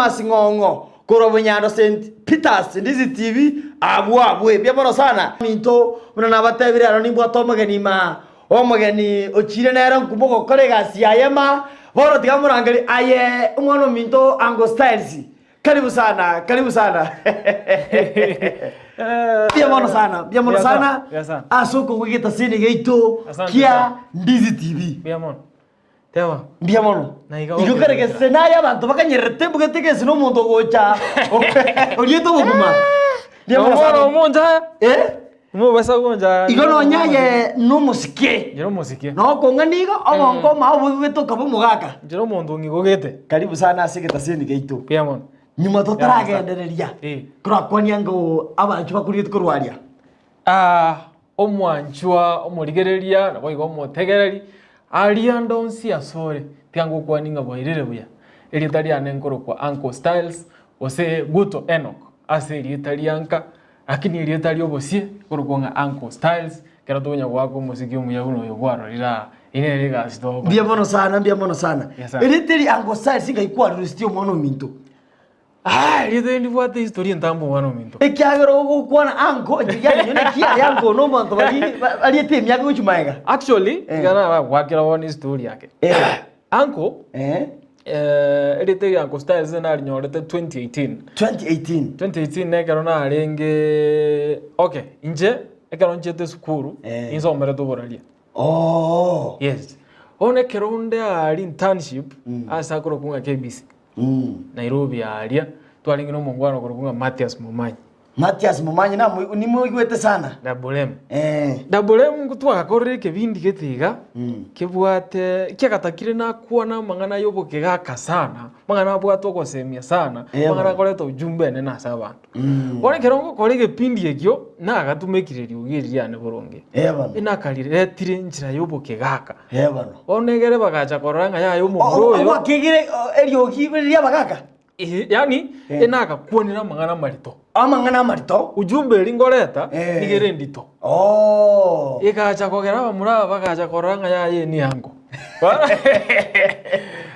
Thomas Ng'ong'o korwa Bunyando St Peters Ndizi TV abwo abwe. Mbuya mono sana. Minto buna nabatebire aro nimbwate omogeni ma omogeni ochire nere nkumo gokora egasi yaye ma bono tiga morangerie aye omwana ominto Uncle Styles karibu sana karibu sana mbuya mono sana mbuya mono Mbuya sana, sana mbuya sana. ase okogwa egetasini giaito Asante kia sana. Ndizi TV. Mbuya mono. Teba. Mbuya mono. Na iga Igo gokera kere gese naye abanto bakanyererete mbugete egesi na omonto ogocha oriete obogima. Mbuya mono Omwana sana. omonchaya. Eh? Omobasa gonchaya. Igo nonya aye nomosike. Njere omosike. Nokong'ani igo obongo omao boigwete okaba omogaka. Njere omonto ong'igogete. Karibu sana ase egetaseni giaito. Mbuya mono. Nyuma totaragendereria, Eh. torakwania ng'o abanchwa bakoriete korwa aria. Ah, Omwanchwa, omorigereria, naboigo omotegereri, aria ande onsi asore, tiga ngokwanie ng'a bwairire buya. Erieta riane nkorokwa Uncle Styles, gose Guto Enock ase erieta ria nka, lakini erieta riobosie nkorokwa ng'a Uncle Styles, ekero tokonya goaka omosiki omuya buna oyo kwarorire aa, eye nere egasi togokora. Mbuya mono sana, mbuya mono sana. Yes, sir. Erieta eri Uncle Styles ngai kwarurusetie omwana ominto? Ah, erieta eri ndibwate history entambe omwana ominto. Ekiagera ogokwana anko, inche kiagera naki aye anko na omonto bari bariete emiaka gochia magega. Actually, Eh. iga naragoakera bono history yake. Eh. Uncle, Eh, eh, erieta eri Uncle Styles narinyorete 2018. 2018. 2018 nekero narenge okay, inche ekero nchiete esukuru, Eh. ninsomerete oboraria. Oo. Yes. Bono ekero onde aria internship, ase akorokwa ng'a KBC. Nairobi aaria, twarenge na omongwana okorokwa ng'a Mathias Momanyi. Mathias Momanyi namo nimoigwete sana. Double M. Eh. Double M nko twagakorire ekebindi gete iga, kebwate kiagatakire nakwana amang'ana ya obokegaka sana, amang'ana abwate ogosemia sana, Eh, amang'ana bono. akoreta ujumbe enene ase abanto. Bono ekero ngokora egepindi ekio, nagatumekire eriogi eri riane boronge. Eh, bono. Enakariretire enchera ya obokegaka. Eh, bono. Bono egere bagacha korora ng'a yaya omomura oyo. Gwakegire eriogi ri'abagaaka? Eh, yaani Eh. enagakwanera amang'ana amarito. Amang'ana amarito? Ujumbe eri ngoreta Eh. nigo ere endito. Oh. Egacha kogera abamura aba bagacha korora ng'a yaya eye niango.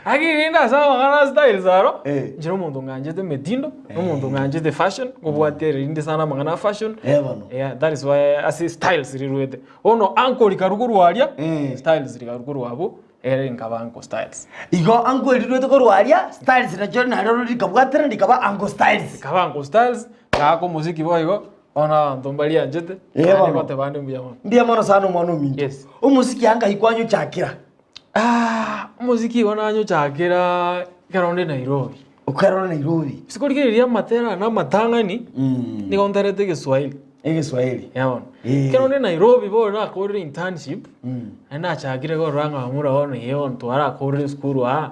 Lakini rende ase amang'ana a styles aro, Eh. inche nomonto ng'anchete emetindo, nomonto ng'anchete fashion, nkobwatia erinde sana amang'ana a fashion. Eh, bono. Yeah, that is why ase styles riruete. Bono uncle rikarwa korwa aria, Eh. Styles rikarwa korwa abwo, ere rinkaba Uncle Styles. Igo uncle riruete korwa aria, Styles nachio nario rikabwatana rikaba Uncle Styles. Rikaba Uncle Styles, ngaaka omosiki boigo, bono abanto mbarianchete, Eh, naende bono. goteba ande mbuya mono. Mbuya mono sana omwana ominto. Yes. Omosiki anga ngai kwanyochakera? Ah, omosiki igo nanyochakera ekero onde Nairobi. Ekero ore Nairobi. Ase korigereria amatera ane amatang'ani, nigo nterete egeswahili. Egeswahili. Eeh bono. Eh. Ekero onde Nairobi bono nakorire internship, naende nachakire korora ng'a bamura bono ee bono twarakorire esukuru aa,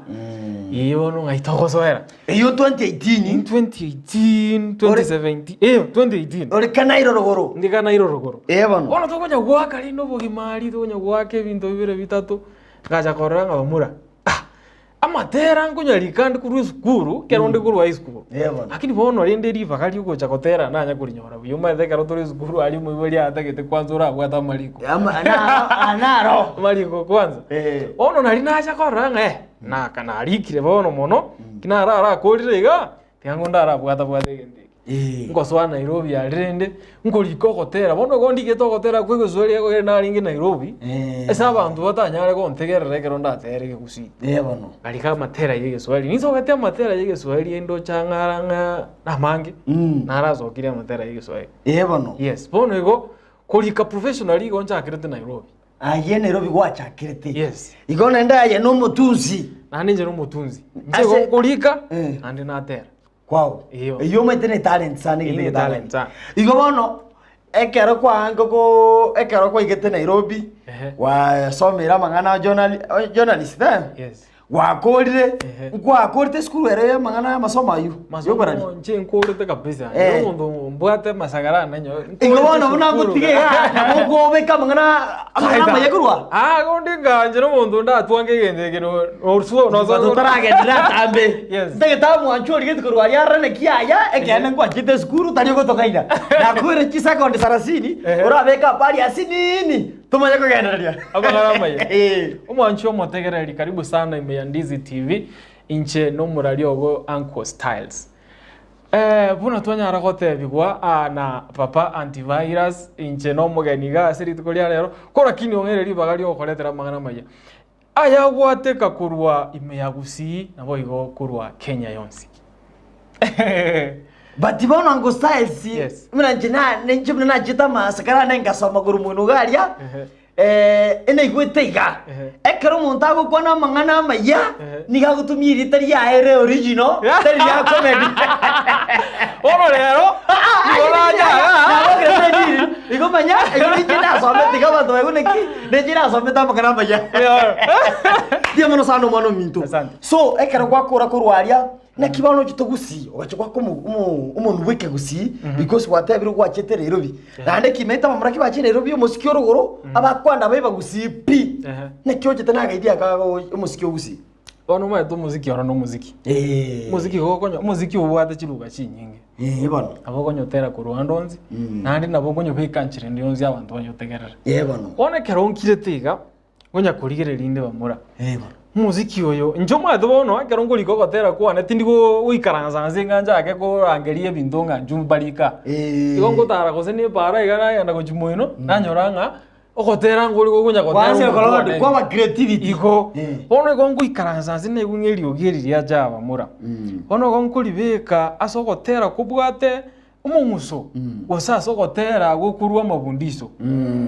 ee bono ng'ai togosoera. Eyio 2018. 2018, 2017, eh 2018. Ore Kanairo rogoro. Ndi Kanairo rogoro. Ee bono. Bono tokonya goaka rende obogima aria, tokonya goaka ebinto bibere bitato, ngacha korora ng'a bamura, ah, Amatera nkonyarika ande korwa esukuru, ekero onde korwa high school. Eh, bono. Lakini bono rende ribaga riogocha gotera nanya korinyora buya. Omanyete ekero tore esukuru aria omoibori atagete kwanza orabwate amariko. Ama- na- ah, naro. Amariko kwanza. Eh. Bono nari nacha korora ng'a eh, naka narikire bono mono, ki nararakorire iga, tiga ng'o ndarabwata bwate egento eke. Eh. Ngosoa Nairobi aria rende, nkorika ogotera, bono igo ndigete ogotera kwa egeswahili ekogera narenge Nairobi, Eh. ase abanto batanyare gontegerera ekero ndatere ekegusii. Eh, bono. Nkarika amatera ya egeswahili, ninsogete amatera ya egeswahili ndoche ang'e ara ng'a namange, Mm. narasokire amatera ya egeswahili. Eh, bono. Yes, bono igo, korika professionally igo nchakerete Nairobi. Aye Nairobi gwachakerete. Yes. Igo naende aye nomotunsi. Naende inche nomotunsi. Inche Ase- igo nkorika, Eh. naende natera. Kwao. Eyo. Eyio omanyete ne talent sana Eyio egento ne getang'ani. talent sana. Igo bono ekero kwaanga ko ekero kwaigete Nairobi Ehe. gwasomire amang'ana a journali journalist eh? Yes. Gwakorire, Ehe. nkwakorete esukuru ere ya amang'ana ya amasomo ayio yoboraria. Masomo inche nkorete kabisa. Eh. Inche omonto mbwate amasagara ane nyo. Igo bono buna ngotige iga nabo okobeka amang'ana amang'ana amaya korwa. Ah, gondi nganche nomonto ndatwange egento eke no nosuo noso. Totaragenderera atambe. Yes. Ntagete amwanche origeti korwa aria arore naki aya ekeene nkwachete esukuru tari ogotokaina. Nakoire chisekondi sarasini Ehe. orabeke habari asinini tomanye kogendereria. Amang'ana amaya. Eh. Omwanchi omotegereri karibu sana ime ya Ndizi TV. Inche nomorari ogo Uncle Styles. Eh, buna twanyara gotebigwa aa na Papa Antivirus, inche nomogeni iga ase rituko ria rero, ko lakini ong'eire ribaga riogokoretera amang'ana amaya. Ayagwateka korwa ime ya Gusii naboigo korwa Kenya yonsi. But bono Uncle Styles, Yes. buna inche na ninche buna nachete amaasa kare ane ngasoma korwa moino iga aria, Ehe. eh, enaigwete iga, Ehe. ekero omonto agokwana amang'ana amaya, Ehe. nigo agotumia erieta riaye ere original, tari ria comedy. Bono rero, nigo nacha Nabokire buna enchiri, igo manya, igo ninche nasomete iga abanto baigwe naki, ninche nasomete amang'ana amaya. Mbuya mono sana omwana ominto. Asante. So, ekero gwakora korwa aria, Naki bono ochete gusii, ogacha goaka omo- omo- omonwa bw'ekegusii, because gwatebire gwachete Nairobi. Naende kimaete abamura ki bachire Nairobi omosiki orogoro, abakwanda baye bagusii pi. Ehe. Naki ochete nagaidi aka go- omosiki o gusii. Bono omanyete omosiki oro na omosiki. Eh. Omosiki igo okonya omosiki obwate chiruga chinyinge. Eh, bono. Nabo okonyotera korwa ande onsi, naende nabo okonyobeka nchera ende yonsi abanto banyotegerere. Eh, bono. Bono ekero nkirete iga, Ngonya korigereria inde bamura. Eh, bono. Omosiki oyo, inche omanyete bono ekero nkorika ogotera kwane tindi go- goikaransa nse ng'a nchake korangeria ebinto ng'a inchuo mbarika. Eh. Igo ngotara gose na epaara iga nagenda gochia moino, nanyora ng'a ogotera nkori gokonya gotera Kwanza omonto korora one. kwaba creativity. Igo, Eh. bono igo ngoikaransa nse naigwe ng'a eriogi eri riacha abamura. Bono igo nkoribeka ase ogotera kobwate omong'uso, gose ase ogotera gokorwa amabundiso,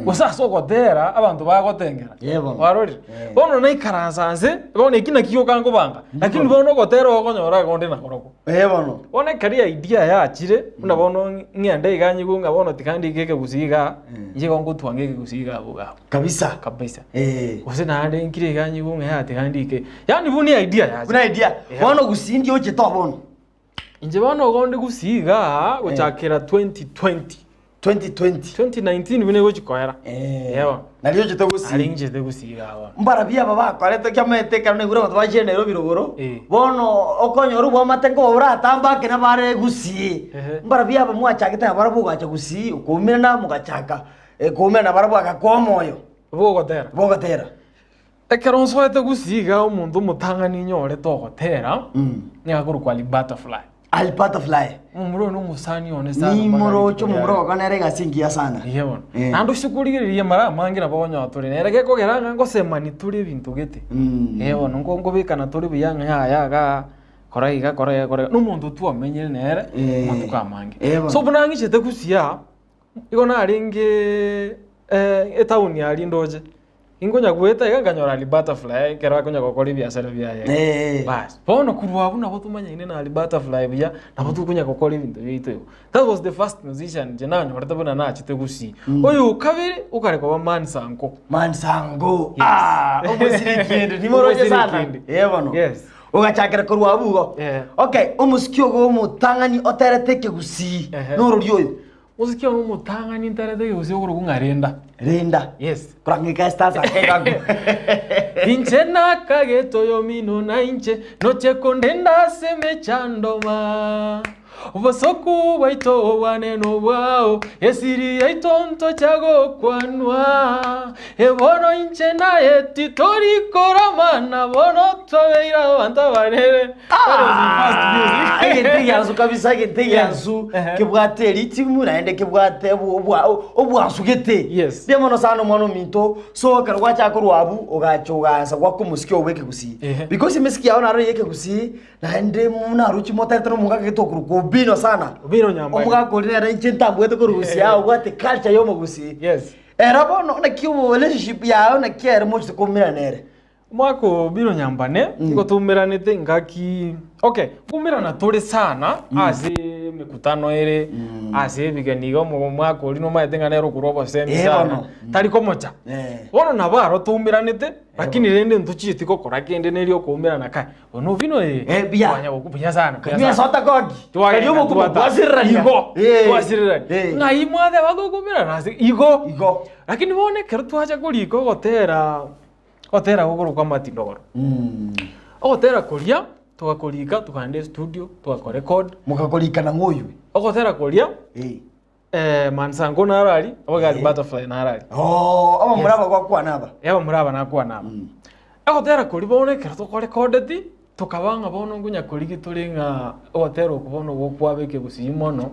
gose ase ogotera abanto bagotengera. Eh, bono. Warorire? Eh. Bono naikaransa nse, bono eki nakio gioka nkobanga, lakini bono ogotera okonyora iga onde nakorokwo. Eh, bono. Bono ekero idea yachire, buna bono ng'ende iga nyigwe ng'a bono tiga ndike ekegusii igaa, inche igo ngotwanga ekegusii iga abwo iga abwo. Kabisa. Kabisa. Eh. Gose naende nkire iga nyigwe ng'a yaya tiga ndike. Yaani buna idea yachire. Buna idea. Yeah. Bono gusii ndi ochete obono. Inche bono igo onde gusii igaa gochakera 2020. 2020. 2019 buna egochi koera. Eh. Ewa. Nari ochete gusii. Ari nchete gusii igaa bono. Mbarabia aba bakorete kiamaete ekero naigure abanto bachire Nairobi rogoro, Eh. bono okonyora obwamate nkoba boratambe ake nabare gusii. Ehe. Mbarabia aba mwachagete nabarabwo ogacha gusii, okoumerana mogachaka eh, koumerana nabarabwo agakoa omoyo Bogotera. bogotera. Ekero nsoete gusii iga omonto omotang'ani nyorete ogotera, nigo akorokwa Ali Butterfly. Ali Butterfly. Omomura oyo na omosani one sana mpaka Nimoroche rituko omomura riare. ogokora nere egasi engiya sana. Eeh bono. Eh. Naende ase korigereria mara amange nabo okonyora tore nere gekogera ng'a ngosemani tore ebinto gete. Eeh bono nko nkobekana tore buya ng'a yaya igaa, kora iga kora iga kora iga. Na omonto twamenyire nere, Eh. amatuko amange. Eh bono. So buna ng'ichete gusii aa, igo narenge etown aria ndoche. Inkonya goeta iga nkanyora Ali Butterfly ekero akonya gokora ebiasara biaye. Eh. Bas, bono korwa abwo nabo tomanyaine na Ali Butterfly buya, nabo tokonya gokora ebinto biaito igo. That was the first musician inche nanyorete buna nachete gusii. Oyo okabere, okare koba Man Sanko. Man Sango. Yes. Ah, omosiri kende nimoroche Omosiri sana. kende. Eh bono. Yes. Ogachakera korwa abwo igo. Eh. Okay, omosiki ogo omotang'ani oterete ekegusii Ehe. norori oyo. Mosiki one omotang'ani ntarete ekegusii okorokwa ng'a renda. Renda. Yes. Korang'ika estars ake iga. Inche nakagete oyomino na inche noche kondenda ase emechando ma Obosoku bwaito obwane nobwao esiri yaito ntocha gokwanwa Ebono inche naye titori koramana bono twabeire abanto abanene Ah, egento egiansu kabisa egento egiansu Ehe. kebwate eritimu naende kebwate obo- obwa- obwansu gete Yes. mbuya mono sana omwana ominto so ekero gwachaka korwa abwo ogacha ogaansa gwaka omosiki obo ekegusii Ehe. because emesiki yao naro ya ekegusii naende naroche motarete na omogaka gete okorokwa Obino sana Obino Nyambane. omogaka oria nere inche ntambwete korwa gusii aa obwate culture ya omogusii Yes. Ero bono naki relationship yao naki ere mochete koumerana nere Omwaka o biro nyambane nigo toumeranete ngaki okay nkoumerana tore sana ase emekutano ere ase ebigeni iga omo omwaka oria nomanyete ng'a nere okorwa obosemi Eh, sana bono. tari komocha. Eh. Bono nabo aro toumeranete lakini rende ntochieti gokora kende neri okoumerana kai bono bino eh Eh, buya. twanya goku buya sana buya Kanywa sana. esota koki. Twagenda, Karia obokima twata. twasirerania. Igo Eh. twasirerania Eh. ng'ai mwateba tokoumerana ase igo Igo. Lakini bono ekero twacha korika ogotera Ogotera gokorokwa amatindogoro. Ogotera koria togakorika tokagenda estudio togakorecord. Mogakorika nang'o oywe? Ogotera koria Eh. eh, Mansango naro aria, Abagari Eh. Butterfly naro aria. Oh, abamura Yes. aba gwakwana aba. Eh, abamura aba nakwana aba. Ogotera koria bono ekero tokorecordeti. Tokaba ng'a bono nkonya korigia tore ng'a ogotera oko bono gokwaba ekegusii mono,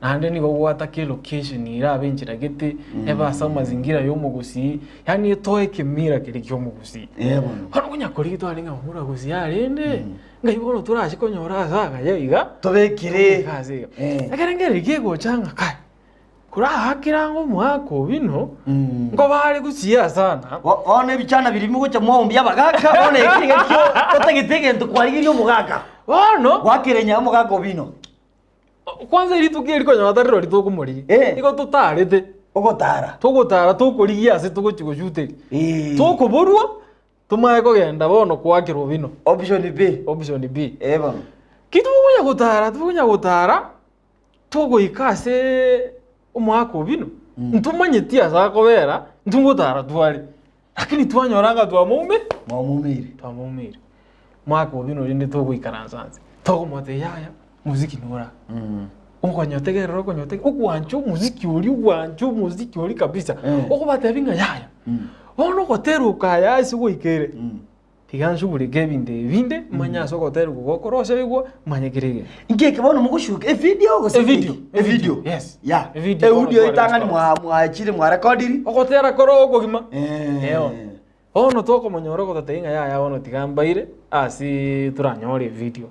naende nigo gwataka elocation erabe enchera gete, ebe ase amazingira ya omogusii, yaani etoe ekemira keria kia omogusii. Eh bono. Bono nkonya korigia tware ng'a omura gusii arende, ng'ai bono torache konyora ase agaya iga, Tobekire. tobeke ase iga. Eh. Ekero ngereri kegocha ng'a kai, Koraakere ang'e omwaka o bino, nkobare gosiaa sana. Bono ebichana biria mogocha mwaombia abagaaka, bono eke iga kio otagete egento kwarigeria omogaka. Bono Gwakerenya omogaka o bino. kwanza rituko eri konya tariro ritokomorigia. Eh. Igo totarete, Ogotara. togotara tokorigia ase togochi goshuteria. Eh. Tokoborwa, tomae kogenda bono koakerwa bino. Option B. Option B. Eh bono. Ki tokonya gotara, tokonya gotara, Togoika ase omwaka o bino, ntomanyeti ase akobera, intwe ngotara tware, lakini twanyora ng'a twamoume Mwamoumeire. twamoumeire. Omwaka o bino rende togoikaransa nse, tokomotebia yaya, muziki nora, okonyotegerera okonyotegerera, ogwancha omoziki oria ogwancha omoziki oria kabisa, okobatebia ng'a yaya, bono ogotera oko aya ase goikere. Tiga nshugurike ebinto ebi binde, manye ase ogotera okwo gokoroserigwa, manye kera egento. Inki eke bono mogoshuka evideo gose Evideo, ki? Evideo. yes. Yeah. Evideo bono Eudio tware etang'ani gosukora. mwa mwachire mwarekodiri. Ogotera kore okogima. Eh. Eeh. Bono tokomonyora ogototebia ng'a yaya bono tiga mbaire ase toranyore evideo.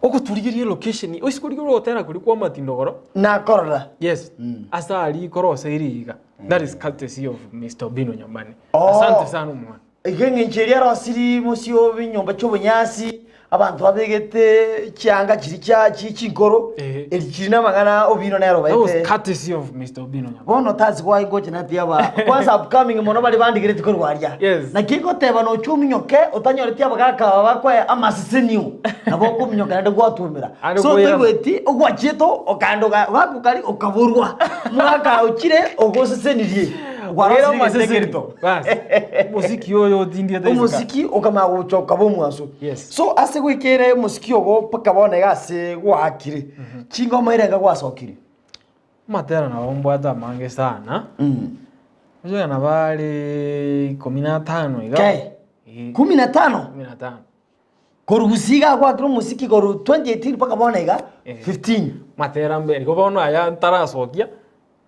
Ogoturigeria elocation, oise korigereria ogotera koria kwa amatindogoro. Nakorora. Yes. Ase aria koroseiri iga. That is courtesy of Mister Obino Nyambane. Oh. Asante sana omwana. Igo engencho eria yarosirie mosio bw'enyomba chi'obonyansi, abanto babegete chianga chiria chia chi chinkoro, Ehe. eri chiri namang'ana Obino nere That was obaete. courtesy of Mr. Obino Nyambane. Bono tasi gwaye ngocha nati aba kwanza upcoming mono baria bandigereti korwa aria. Yes. Naki ngoteba nochia ominyoke otanyoreti abagaka aba bakoe amasesenio nabo okominyoka naende gwatwomera. Are So koirana. toigweti ogwachiete okaenda oga gakokari okaborwa. Omogaka ochire ogosesenirie. Ogere amaseseni. Bas. Omosiki oyo otindiete isiko. Omosiki okamanya gocha okaba omwanso. Yes. So ase goika ere omosiki ogo mpaka bono iga ase gwaakire, chingoma erenga gwasokire? Amatera nabo mbwate amange sana. Oche nabo are ikomi na tano iga. Kei. Eh, Kumi na tano? Kumi na tano. Korwa gusii iga gwakire omosiki korwa 2018 mpaka bono iga Eh. 15. Matera mbe, igo bono aya ntarasokia.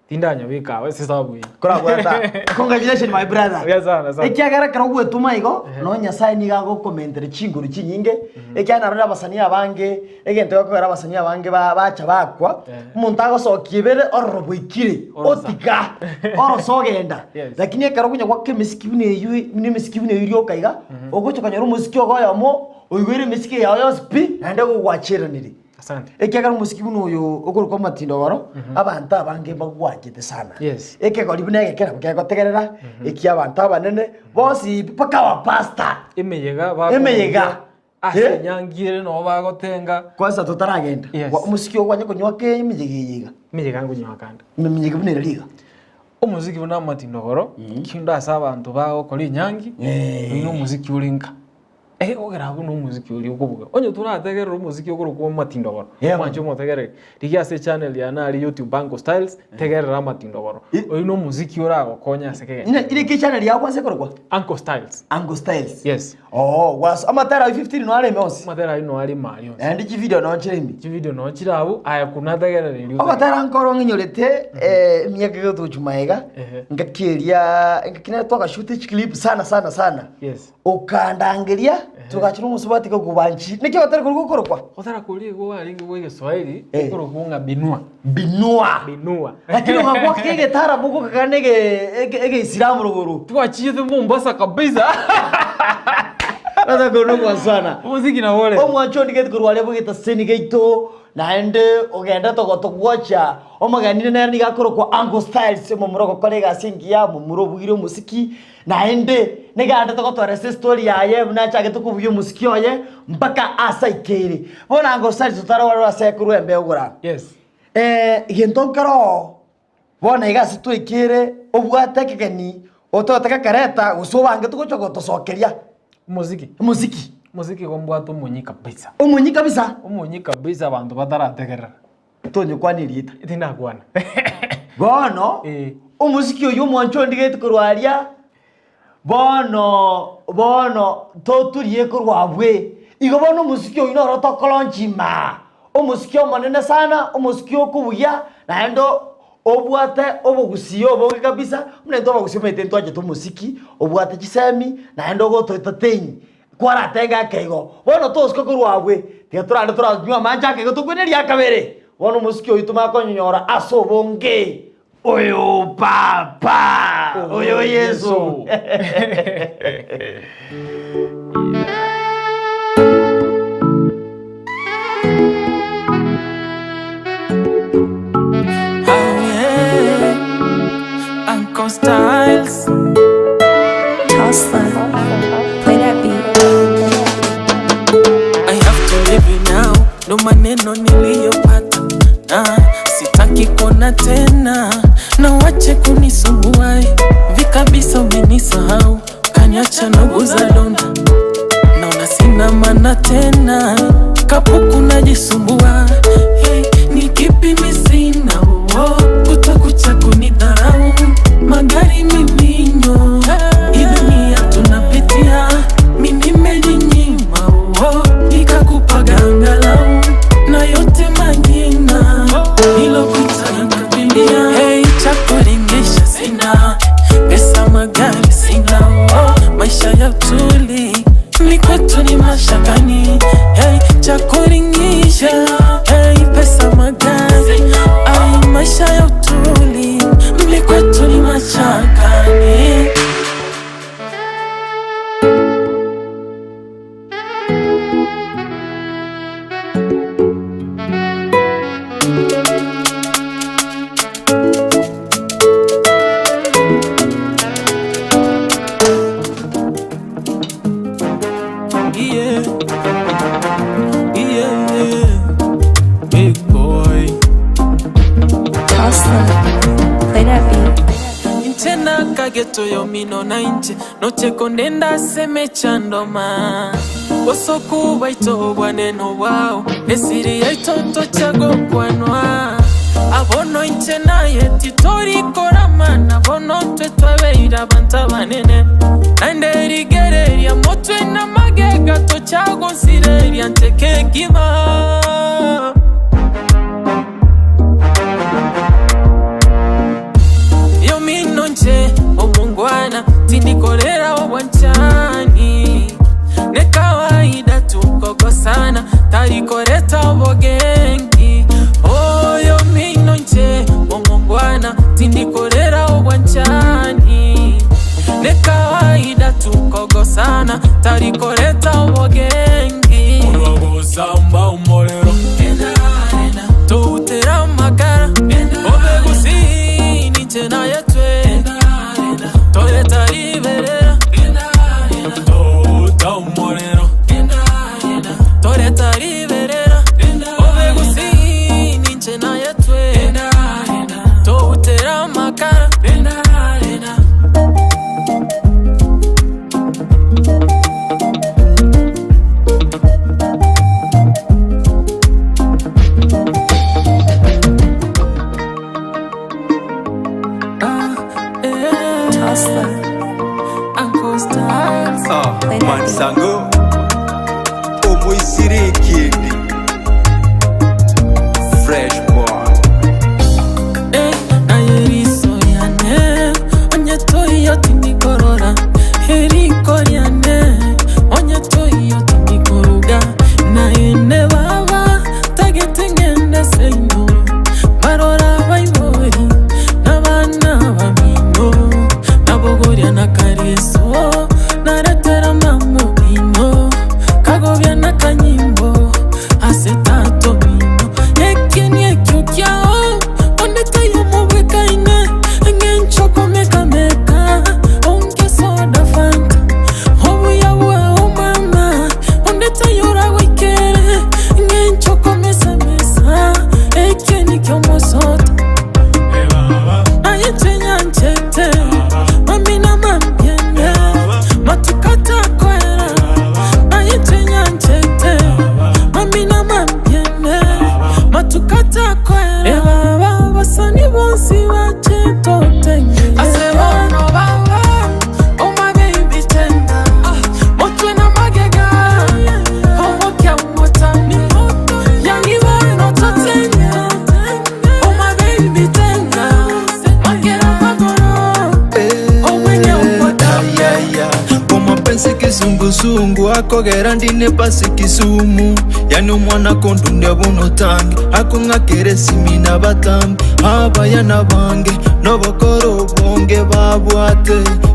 Tindanyobeka abe ase esabu eye. Korabwata. Congratulations my brother. Buya sana sana. Ekiagera ekero ogwetoma igo, no Nyasaye nigo agokomentera chinguru chinyinge, ekiagera narorire abasanii abange, egento gekogera abasanii abange ba- bacha bakwa, Eh. omonto agosokia ebere ororo bwaikire, Orosa. otiga, orosa ogenda. Yes. Lakini ekero okonya goaka emesiki buna eywo, buna emesiki buna eywo rioka iga, ogocha okonyora omosiki ogo oyomo, oigwere emesiki yago yonsi pi, naende gogwacheranire. Asante. Ekiagera omosiki buna oyo okorokwa amatindogoro, abanto abange mbagwanchete sana. Yes. Ekegori buna egeke nabo kegotegerera, ekia abanto abanene, bonsi pi mpaka abapastor. Emeyega Emeyega. ase Eh. enyangi ere nabo bagotenga. Kwanza totaragenda, Yes. gwa- omosiki oyo kwanya konywa ke emeyega eye iga, Emeyega nkonywa kande. emeyega buna ere riga. Omosiki buna amatindogoro, kinde ase abanto bagokora enyangi, Eh. oyio na omosiki ore nka. Egekogera abwo na omosiki oria okobuga. Onye torategerera omosiki okorokwa amatindogoro, Yeah. mwanche omotegerere. Rigia ase echannel yane aria YouTube Uncle Styles, tegerera amatindogoro. Oyio na omosiki oragokonye ase kegeni. Ine ire ki channel yago kwanza ekorokwa? Uncle Styles. Uncle Styles. Yes. Oh, gwas amatera aye 15 no areme onsi. Amatera ayio no areme aria onsi. Naende chivideo no chire ime. Chivideo no chire abwo, aye kunategerera erio. Ogotera nkoro ng'inyorete eh, emiaka egotochwa magega, Ehe. ngaki eria, ngaki nere twagashuta chiclip sana sana sana. Yes. Okandangeria, togachira omosubati gokobanchi. Naki ogotera koria gokorokwa? Gotera koria igo kwarenge gwa egeswahili, Eh. gokorokwa ng'a binua. Binua. Binua. Lakini ogakwa egetara bogokagana ege ege egeisilamu rogoro. Twachiete Mombasa kabisa. Sasa kono gwasana. Omosiki nabo ore. Omwancho ondigeti korwa aria bogeta seni gaito naende ogende togotogwocha omogenire nere nigo akorokwa Uncle Styles omomura ogokora egasi engiya omomura obugire omosiki Naende nigo togotwara ase estory yaye buna achagete kobugia omosiki oye mpaka ase aikeire. Bono ango sari totarora ase korwa embeo gora. Yes. Eh, gento nkero bono iga ase twaikeire obwate ekegeni otoete gekereta gose obange togocha gotosokeria. Omosiki. Omosiki. Omosiki igo mbwate omonyi kabisa. Omonyi kabisa. Omonyi kabisa abanto batarategerera. Tonyekwana erieta. Tindakwana. Bono, Eh. omosiki oyio omwancho ondigeti korwa aria, bono, bono toturie korwa abwe. Igo bono omosiki oyio noro tokolaunch imaa. Omosiki omonene sana, omosiki okobugia, naende obwate obogusii obonge kabisa, buna intwe abagusii omanyete ntwanchete omosiki, obwate chisemi, naende ogotoentertain, kwaratenge ake igo. Bono tosuka korwa abwe, tiga torande toranywe amache ake igo tokwane eria kabere, bono omosiki oyio tomanye konyonyora ase obonge. Oyo Papa, oyo Yeso. Oh yeah, Uncle Styles. Tossler, play that beat. I have to leave you now, ndo maneno niliyopata na sitaki kuona tena, na wache kunisumbua vikabisa, umenisahau kaniacha nauguza donda, naona sina maana tena, kapuku najisumbua. Hey, ni kipi mi sina uo kutakucha kunidharau, magari mivinyo, hii dunia tunapitia, mi nimejinyima uo nikakupaga angalau na yote majina nilopita nikabilia. Hey, cha kuringisha sina pesa, magari sina oh, maisha ya tuli ni kwetu ni mashakani. Hey, cha kuringisha hey, pesa magari ay, maisha ya utuli ni kwetu ni mashakani. Yeah, yeah, big boy. Tossler, play that beat. Intena kageto yo mino na inche nocheko ndenda seme chandoma bosoku baito bwaneno bwao esiri yaito chagokwanwa abono inche naye titorikoramana bono twe twabeire abantu abanene naende rigereria motwe na magega tochagonsireria ntekegima. Yo mino nche omungwana tindikorera obwanchani ne kawaida tukokosana tarikoreta obogengi oyo mino nche omungwana tindikorera obwanchani ne kawaida tukokosana tarikoreta obogengi Olwagosamba omorero toutera amakara obegusini nche naye twe toreta riberera touta omorero toreta riberera obegusini nche naye twe toutera amakara. Gekogera ndine pasi Kisumu Yani omwana kondundia buna otange Akong'akera esimi nabatambe Abaya nabange nobokoro obonge babwate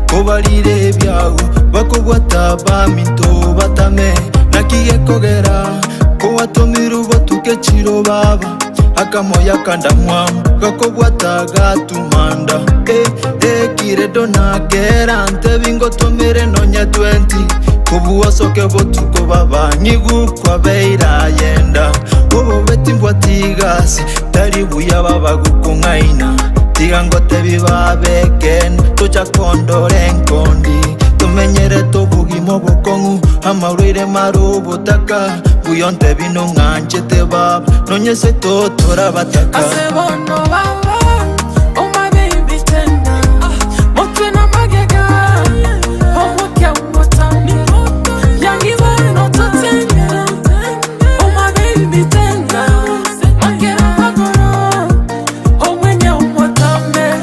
Kobarire ebiago bakobwata abaminto batame Naki gekogera kowatomirwe botuke chiro baba Akamoyo akandamwamu gakobwata gatumanda Eh, eh, kiredo nakera ntebi ngotomere nonye 20 Kobua osoke botuko baba nyigukwa beirayenda Obobe timbwati egasi tari buya baba gokong'aina Tiga ngotebi babekene tocha kondora enkondi Tomenyerete obogima obokong'u amarwaire mare obotaka Buya ontebi nong'anchete baba nonye seito torabataka. Ase bono baba, oh my baby tena Motwe na magega, omokia omotame Yangi bono totene, oh my baby tena Makera magoro, omwenye omotame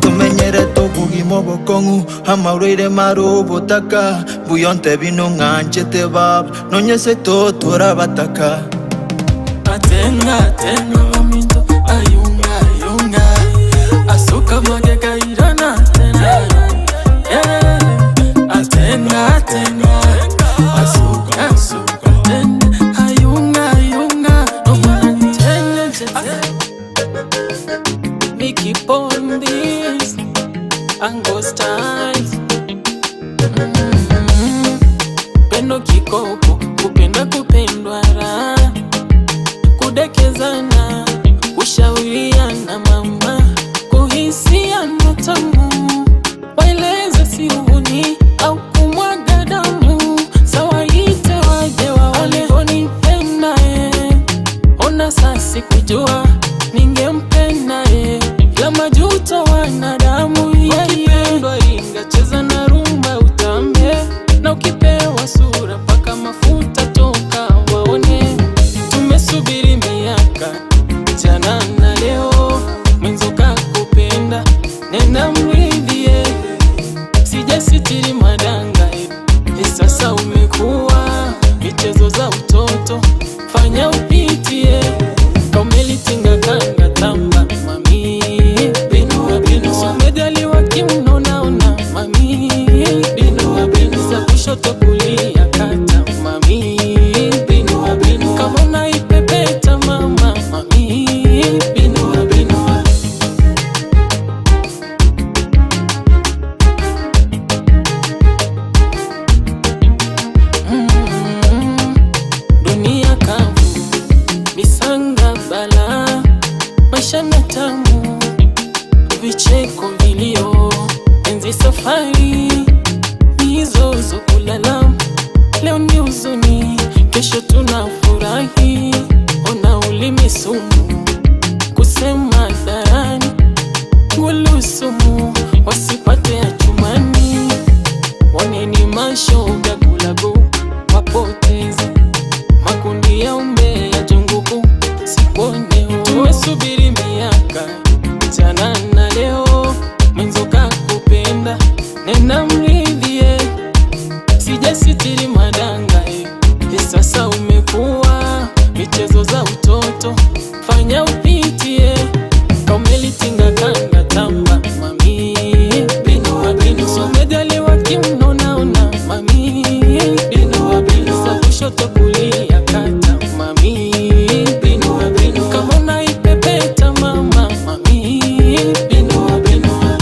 Tomenyerete obogima obokong'u amarwaire mare obotaka Buya ontebi nong'anchete baba nonye seito torabataka. Atenga atenga baminto ayunga ayunga Asuka magega irana tena yeah. Atenga atenga asuka asuka tena ayunga ayunga Omwana tena tena Vicky Pondis Ango Styles mm. Pendo kikopo kupenda kupendwa raha kudekezana, kushauriana mama, kuhisiana tamu, waeleze si uhuni au kumwaga damu, sawaite waje waone onipenda eh. Ona sasi kujua ningempenda eh, ila majuto wanadamu yeah, yeah. Ringa cheza na rumba utambe, na ukipewa sura paka mafuta toka waone. Tumesubiri miaka jana na leo, mwenzo kakupenda, nenda mridhie, sijasitiri madanga eh. Eh, sasa umekuwa michezo za utoto, fanya upitie kaumelitinga kanga tamba mami binua binua umejaliwa kiuno naona mami binua binua za kushoto kulia kata mami binua binua kama unaipepeta mama mami binua binua Mm, dunia kavu misanga bala maisha na tamu vicheko vilio enzi safari mizozo kulala leo ni huzuni kesho tunafurahi ona ulimi sumu kusema hadharani gulusumu wasipate ya chumani waneni mashoga kulago wapoteze makundi ya umbea junguku sikuone tumesubiri miaka jana na leo mwenzo kakupenda nena mridhie sijasitiri madanga eh. Eh, sasa umekuwa michezo za utoto fanya upitie kaumelitinga kanga tamba mami binua binua umejaliwa kiuno naona mami binua binua za kushoto kulia kata mami binua binua kama unaipepeta mama mami binua binua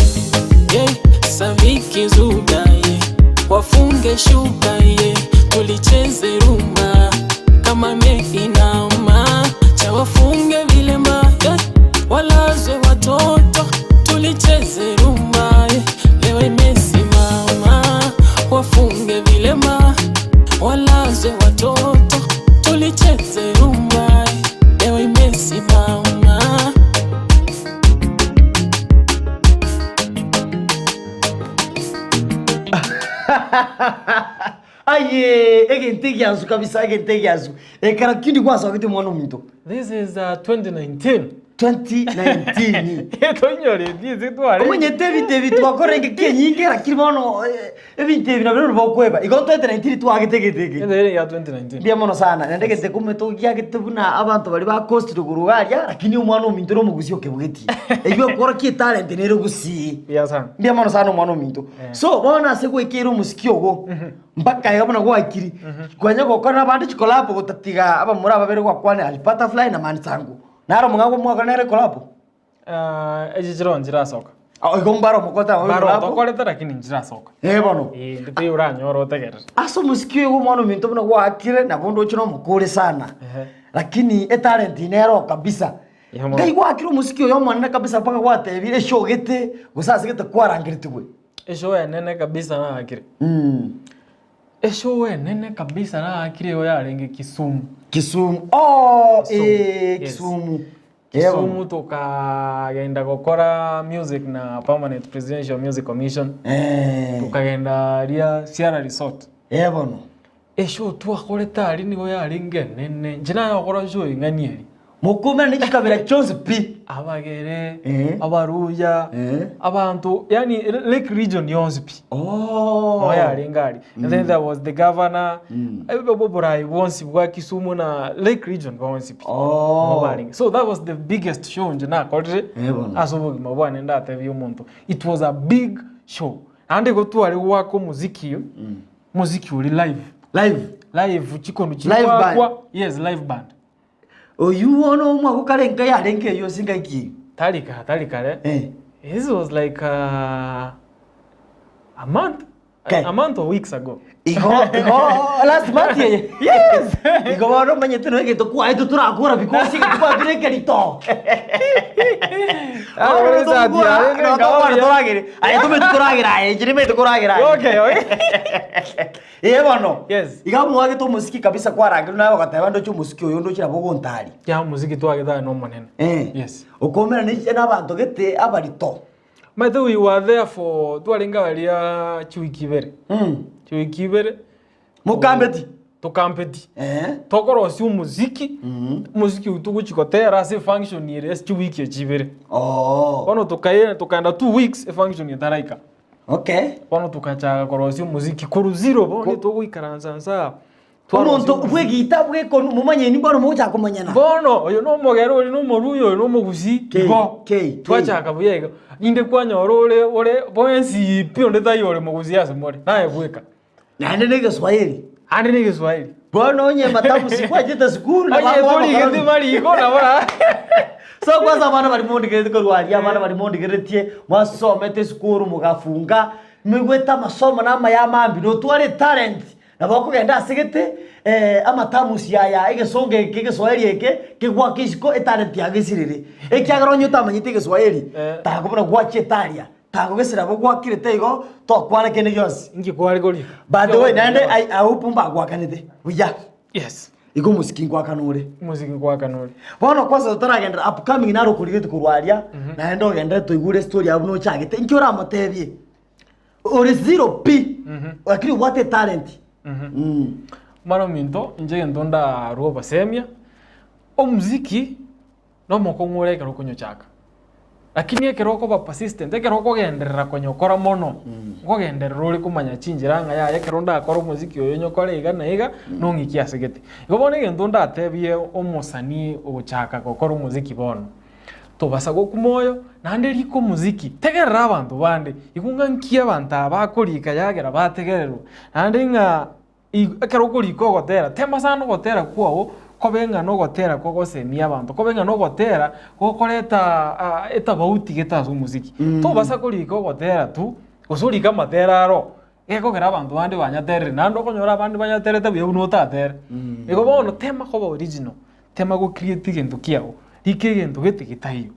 yeah, Saviki Zuga yeah, wafunge shuka yeah, tulicheze rumba kama meinama cha wafunge vilema yeah, walazwe watoto tulicheze rumba yeah, leo imesimama wafunge vilema walazwe watoto tulicheze rumba yeah, leo imesimama. Aye, egento egiansu kabisa, egento egiansu. Ekero kindi gwasogete omwana ominto. This is 2019. 2019. Toinyoreti ase tware. Omanyete ebinto ebi twakora engaki enyinge lakini bono eh, ebinto ebi nabio bokweba. Igo 2019 twagete egento eke. Ende ere ya 2019. Mbuya mono sana naende egento ekomete ogiagete buna abanto baria ba coast rogoro iga aria lakini omwana ominto na omogusi okebugetie. Eywo ekworokia etalent nere gusii. Mbuya sana. Mbuya mono sana omwana ominto. So bono ase gwaikeire omosiki ogo mpaka iga buna gwakiri, kwanya gokora na abande chicollabo gotatiga abamura babere gwakwanera Ali Butterfly na Man Sango. Naro omong'ao omwakora nere collabo? Ah, echi chiro nchirasoka. Ah, igo mbaro omokote amo Mbaro collabo? tokorete lakini nchirasoka. Eh bono. Eh, nditei oranyore otegerere. Ase omosiki oyo omwana ominto buna gwaakire nabo ndoche nomokore sana. Ehe. Lakini etalent nero kabisa. Ehe mono. Ngai gwakire omosiki oyo omonene kabisa mpaka gwatebire eshogete gose asegete kwarangeretigwe. Eshow enene kabisa naakire. Mm. Eshow enene kabisa naakire igo yarenge Kisumu. Kisumu. Oh, Kisumu. eh, Yes. Kisumu. Eh, bono. Kisumu tokagenda gokora music na Permanent Presidential Music Commission. Eh, Tukagenda aria Sierra Resort. eh, bono. Eshow twakorete aria nigo yarenge enene. Inche naye gokora show eng'ani eria. Mokoumera ne chikabira chionsi pi. Abagere, Eh. Abaruya, Eh. abanto, yani Lake Region yonsi pi. Oh. Noo yarenge aria. And then there was the governor, oborai bwonsi bwa Kisumu na Lake Region bonsi pi. Oh. Noo barenge. So that was the biggest show inche nakorire Eh, bono. ase obogima bwane ndatebie omonto. It was a big show. Naende igo tware goaka omoziki, omoziki ore live. Live. Live chikonu Live band. chigoakwa. Yes, live band. Oyio bono omwaka okare enka yarenge eyio ase engaki eyio. Tari kare, tari kare. Eh. This was like uh, a month. Okay. A, a month or weeks ago. Igo, igo, last month eye. Yes. Igo bono omanyete noe egento kwaetwe torakora because egento kwabire ekerito. Ah, Bono ore esati tokogora, yarenge no tokogora enkaoria. toragere. Aye tomanyete toragera aye, inche nimanyete koragera aye. Okay, okay. Ee bono. Yes. Iga mwagete omosiki kabisa kwarangerwa naye ogateba ndoche omosiki oyo ndoche nabo ogontari. Ya omosiki twagete aye nomonene. Eh. Yes. Okoumera ne nabanto gete abarito. Maete we were there for twarenge aria chiwiki ibere. Mm. Chiwiki ibere. Mokambeti. Tokampeti. Eh. Tokorosia omosiki. Omosiki oyio togochi gotera ase efunction ere ase chiwiki echi ibere. Oh. Bono tokaye tokaenda 2 weeks efunction etaraika. Okay. Bono togachaka korosia omosiki korwa zero bono togoikaransa nsa aa. Twarosia Omonto omosiki. bw'egiita bw'ekonu momanyeni bono mogochaka komanyana. Bono oyo na omogere oria na omoruya oyo na omogusii K, igo. K, K. Twachaka buya iga. Ninde kwanyora ore ore bonsi pi onde taiyo ore mogusii ase more, naye bweka. Naende na egeswahili. Ande na egeswahili. Bono onye matabusi kwachete sukuru na Onye babo torigeti abakoroni. mariko nabo ra. So kwanza abana bari mondigereti korwa aria abana bari mondigeretie mwasomete esukuru mogafunga moigwete amasomo na amaya amambi notware etalent nabo okogenda ase gete eh, amatamusi aya egesongo eke egeswahili eke kegoaka isiko etalent yago esirere ekiagera onye otamanyete egeswahili Eh. takobuna gwachiete aria Tagogesera abwo gwakirete igo, tokwana kende gionsi. Inki kware koria? By the way, naende ai- agwo mbagwakanete buya. Yes. Igo omosiki nkwakana ore. Omosiki nkwakana ore. Bono kwanza totaragenderera upcoming naro okorigete korwa aria, naende ogenderere toigure estory yabo buna ochagete, inki oramotebie? Ore zero pi, lakini obwate etalent. Mm. Omwana ominto, inche egento ndarue obosemia, omosiki Nomokong'u ore ekero okonyochaka. Lakini ekero okoba persistent, ekero okogenderera konyokora mono, nkogenderera ore komanya chinchera ng'a yaya ekero ndakore omosiki oyo nyokore iga na iga, nong'ikie ase gete. Igo bono egento ndatebie omosanii ogochaka gokora omosiki bono, tobasa gokwa moyo, naende rika omosiki, tegerera abanto bande, igo ng'a nki abanto aba bakorika yagera bategererwa, naende ng'a Ekero okorika ogotera, tema sana ogotera kwao kobe ng'a nogotera kogosemia abanto, kobe ng'a nogotera gokoreta etabauti gete ase omosiki. Tobasa korika ogotera tu, gose orike amatera aro, gekogera abanto bande banyaterire, naende okonyora abande banyaterete buya buna otatere. Igo bono tema koba original, tema go create egento kiago, rika egento gete getaiyo.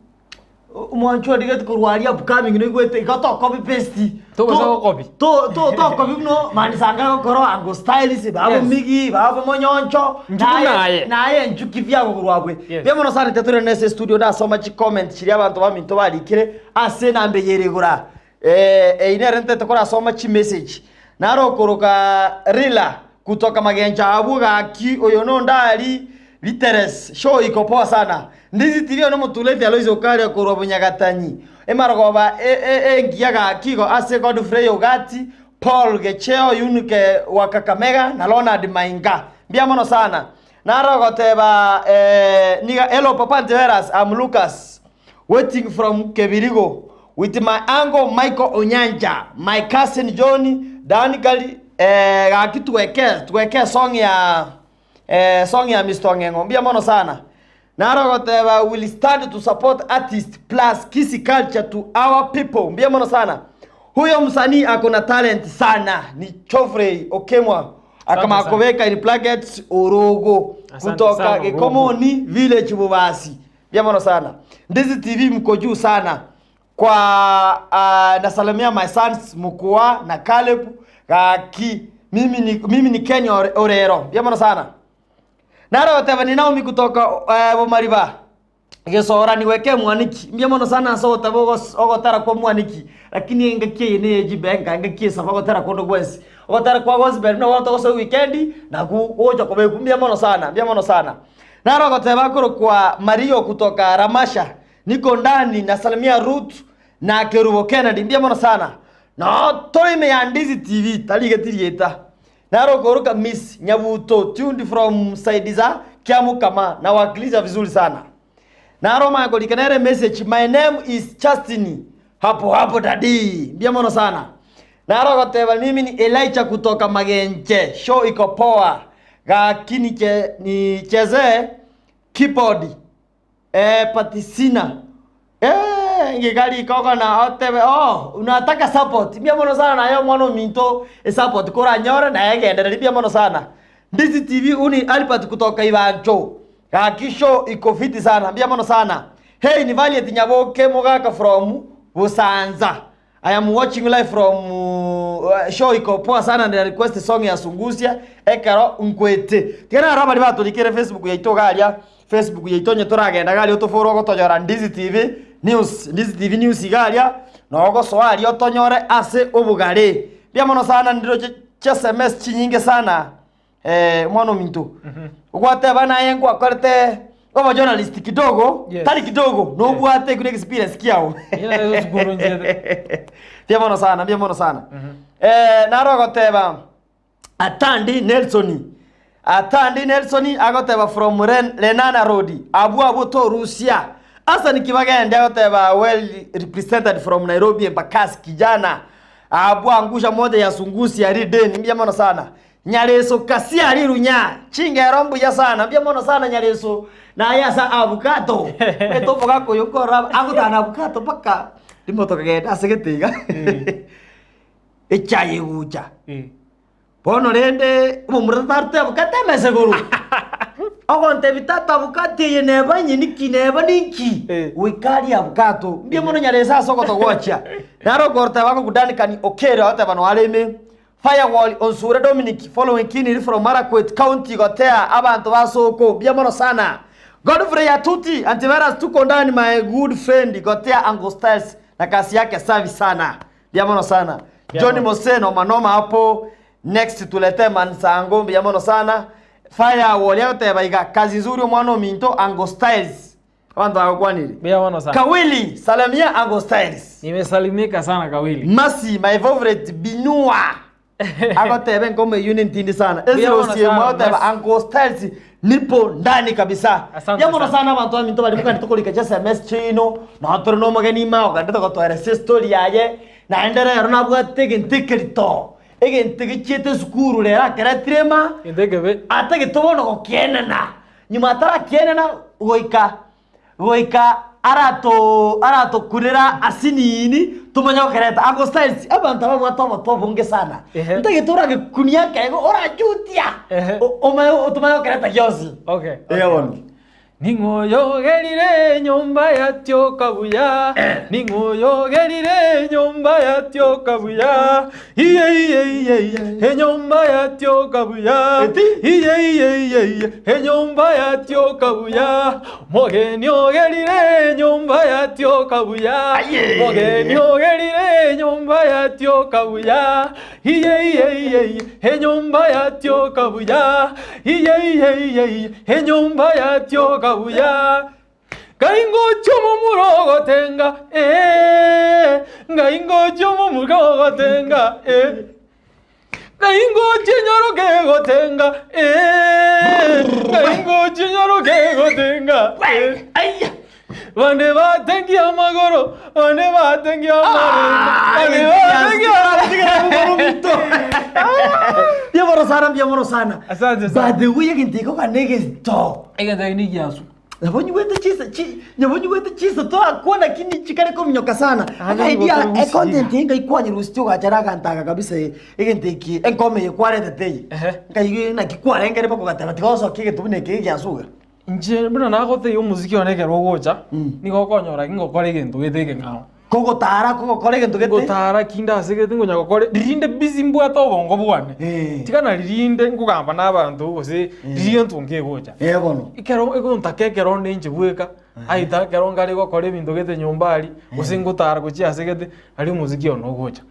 Omwancho origete korwa aria upcoming noigwete igo tokobi paste. Togosa gokobi. To to tokobi buna mani sanga agokora ango styles babo Yes. migi babo monyoncho Nchuku naye. naye nchuki biago korwa abwe. Yes. Mbuya mono sana intwe tore nese studio ndasoma chi comment chiria abanto baminto barikire ase enamba eye ere igoro Eh eyio nere ntete korasoma chi message. Naro okoroka Rila kutoka magencho abwo gaki oyo nonde aria. Biteres, show iko poa sana. Ndizi TV ono motuleti Alois Okaria korwa Bunyagatanyi. Emarogoba engiya gaki igo ase Godfrey Ogati, Paul Gecheo Yunike wa Kakamega na Leonard Mainga. Mbuya mono sana. Naro ogoteba niga hello papa Antivirus, I'm Lucas waiting from Kebirigo with my uncle Michael Onyanja, my cousin John Dan Gali gaki tweke tweke song ya Song ya Mister Ong'eng'o mbuya mono sana. Naro ogoteba will stand to support artist plus Kisii culture to our people mbuya mono sana. Huyo msanii ako na talent sana ni Geoffrey Okemwa akamaka sana. kobeka in brackets Orogo Asante kutoka sana, Orogo. Gekomoni village Bobasi mbuya mono sana. Ndizi TV mko juu sana kwa nasalimia my sons Mukua na Caleb gaki mimi ni, mimi ni Ken Orero mbuya mono sana. Naro goteba ni Naomi kutoka Bomariba gesora niweke mwaniki mbuya mono sana ase ogoteba ogotera kwa mwaniki lakini engaki eye neye jibenka engaki esaba ogotera konde gwensi ogotera kwa gospel buna bono togosoa ewikendi naku gocha kobekwa mbuya mono sana mbuya mono sana. Naro ogoteba akorokwa Mario kutoka Ramasha Niko ndani nasalimia Ruth na Kerubo Kennedy mbuya mono sana. Noo tore ime ya Ndizi TV tarigeti rieta. Naro okoroka Miss Nyabuto tuned from side za Kiamukama na wakilisha vizuri sana. Naro maya korika nere message my name is Justin hapo hapo daddy mbuya mono sana. Naro ogoteba mimi ni Elijah kutoka Magenche show iko poa gaki niche nichezee keyboard Eh, patisina. Eh, ngigari koko na otebe oh, unataka support. Mbia mono sana na yo mwana ominto e support koranyore na egendereri mbia mono sana. Ndizi TV uni Albert kutoka Ivancho. Gaki show iko fiti sana mbia mono sana. Hey, ni Valiant Nyaboke Mogaka from Busanza. I am watching live from show iko poa sana and request song ya Sungusia ekero nkwete. Tiga naro abari batorikire Facebook yaito garia Facebook yaito onye toragenda garia otofore ogotonyora Ndizi TV News Ndizi TV News igaria nogosoa aria otonyore ase obogare. Mbuya mono sana ndiroche chi SMS chinyinge sana eh, omwana ominto ogwateba naye nkwakorete obo journalist kidogo Yes. tari kidogo nobwate ekero experience kiao Eye naye esukuru nchiete. mbuya mono sana mbuya mono sana eh, naro ogoteba atandi Nelson atandi Nelson agoteba from Ren, Lenana Road abwo abwo torusia Hassan Kibagende agoteba well represented from Nairobi Embakasi kijana Abwo angusha moja ya sungusi ari deni mbuya mono sana Nyareso kasi ari runya chingero mbuya sana mbuya mono sana Nyareso naye asa abukato eto omogaka oyo nkorora agotana abukato mpaka rimo tokagenda ase gete iga echaye egocha Bono rende omomura tarute abukato emesa igoro ogontebia tata abukato eye neba nyeni ki neba ninki Eh. goika arie abukato mbuya mono nyarese ase ogotogochia naro okoroteba ng'a Duncan Okere ogoteba noare ime Firewall Onsure Dominic following Kiniri from Marakwet County gotea abanto ba Soko mbuya mono sana Godfrey Atuti Antivirus tuko ndani my good friend gotea Uncle Styles na kasi yake safi sana Mbuya mono sana. John Mose noma noma hapo next tulete mansango mbuya mono sana. Firewall agoteba iga kazi nzuri omwana ominto Ango Styles. Abanto bagokwanire. Mbuya mono sana. Kawili salamia Ango Styles. Nimesalimika sana Kawili. Mercy my favorite Binua. Agoteba enkomo eyio nentindi sana. Mbuya Ezra mono Osiemo sana, agoteba Mercy. Ango Styles nipo ndani kabisa. Asante Mbuya mono sana. sana abanto baminto baria mokani tokorika chiSMS chiaino nonye tore na omogeni ime ogende togotoeresia estory yaye naende rero nabwate egento ekerito egento gechiete esukuru rero akeretire ema Egento ekebe. atagete bono gokienena nyuma atarakienena goika Goika arato aratokurera asinini tomanye gokereta Uncle Styles abanto ababwate obote obonge sana Ehe. ntagete oragekunia akego orajutia Ehe. O- omanye otomanye gokereta gionsi Okay. Eeh bono. Ning'o oyogerire enyomba yatioka buya? Ning'o oyogerire enyomba yatioka buya? Iye iye iye iye enyomba yatioka buya. Eti? Iye iye iye iye enyomba yatioka buya. Mogeni ogerire enyomba yatioka buya. Aye. Mogeni ogerire enyomba yatioka buya. Iye iye iye iye enyomba yatioka buya Iye iye iye iye enyomba yatioka buya Ngai ngochia omomura ogotenga eh, Ngai ngochia omomura ogotenga eh. Ngai ngochia enyoroke egotenga eh, Ngai ngochia enyoroke egotenga eh. Aiya! Bande batengia amagoro, bande batengia amarende, bande batengia Mbuya mono sana, mbuya mono sana. Asante sana. By the way, egento eke okane egeto. Egento eke nigiasu. Nabo nyigwete chisa chi nabo nyigwete chisa toakwana lakini chikare kominyoka sana. Ah, Aka idea nigo e content eye nkaikwanyeria gose ogachara aganto aka kabisa egento eke enkome eye kwaretete eye. Ehe. Nkaigwa naki kwarengere mpaka ogateba tiga osokie egento buna eke egiasuga. Inche buna nagotebia omosiki one ekero ogocha, nigo okonyora ngokora egento gete ekeng'ao. Kogotara kogokora egento gete. Ngotara kinde ase gete ngonya gokora ririnde busy mbwate obongo bwane. Eh. Tiga na ririnde nkogamba na abanto gose riria entunga egocha. Eh bono. Ekero egontaka ekero onde inche bweka, aye ekero nkare gokora ebinto gete nyomba aria, gose ngotara gochia ase gete, aria omosiki one ogocha.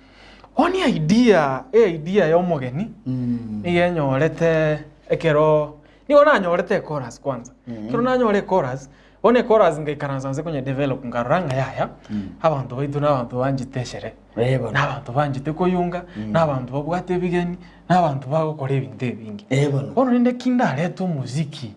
Bono eidea, eidea ya omogeni, nigo enyorete ekero Nigo nanyorete echorus kwanza, ekero nanyora echorus, bono echorus ngaikaransa nse konya develop nkarora ng'a yaya, abanto baito na abanto banchete eshere, Eh bono. na abanto banchete koyunga, na abanto babwate ebigeni, na abanto bagokora ebinto ebinge. Eh bono. Bono rende ki ndarete omosiki,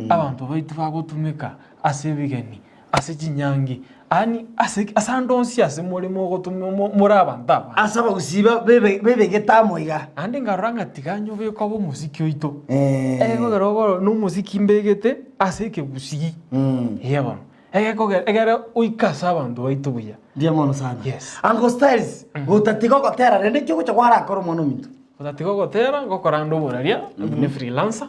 abanto baito bagotumeka ase ebigeni, ase chinyangi, yaani ase ase ande onsi ase more mogotuma mo more abanto abange. Ase abagusii ba- bebe bebegete amo iga. Naende nkarora ng'a tiga nyobeke obe omosiki oito. Eh. Egekogera okoro na omosiki mbegete ase ekegusii. Eeh bono. Egekogera egere oike ase abanto baito buya. Mbuya mono sana. Yes. Uncle Styles, gotatiga ogotera rende nki ogocha kwarakora omwana ominto? Gotatiga ogotera, ngokora ande oboraria, buna efreelancer,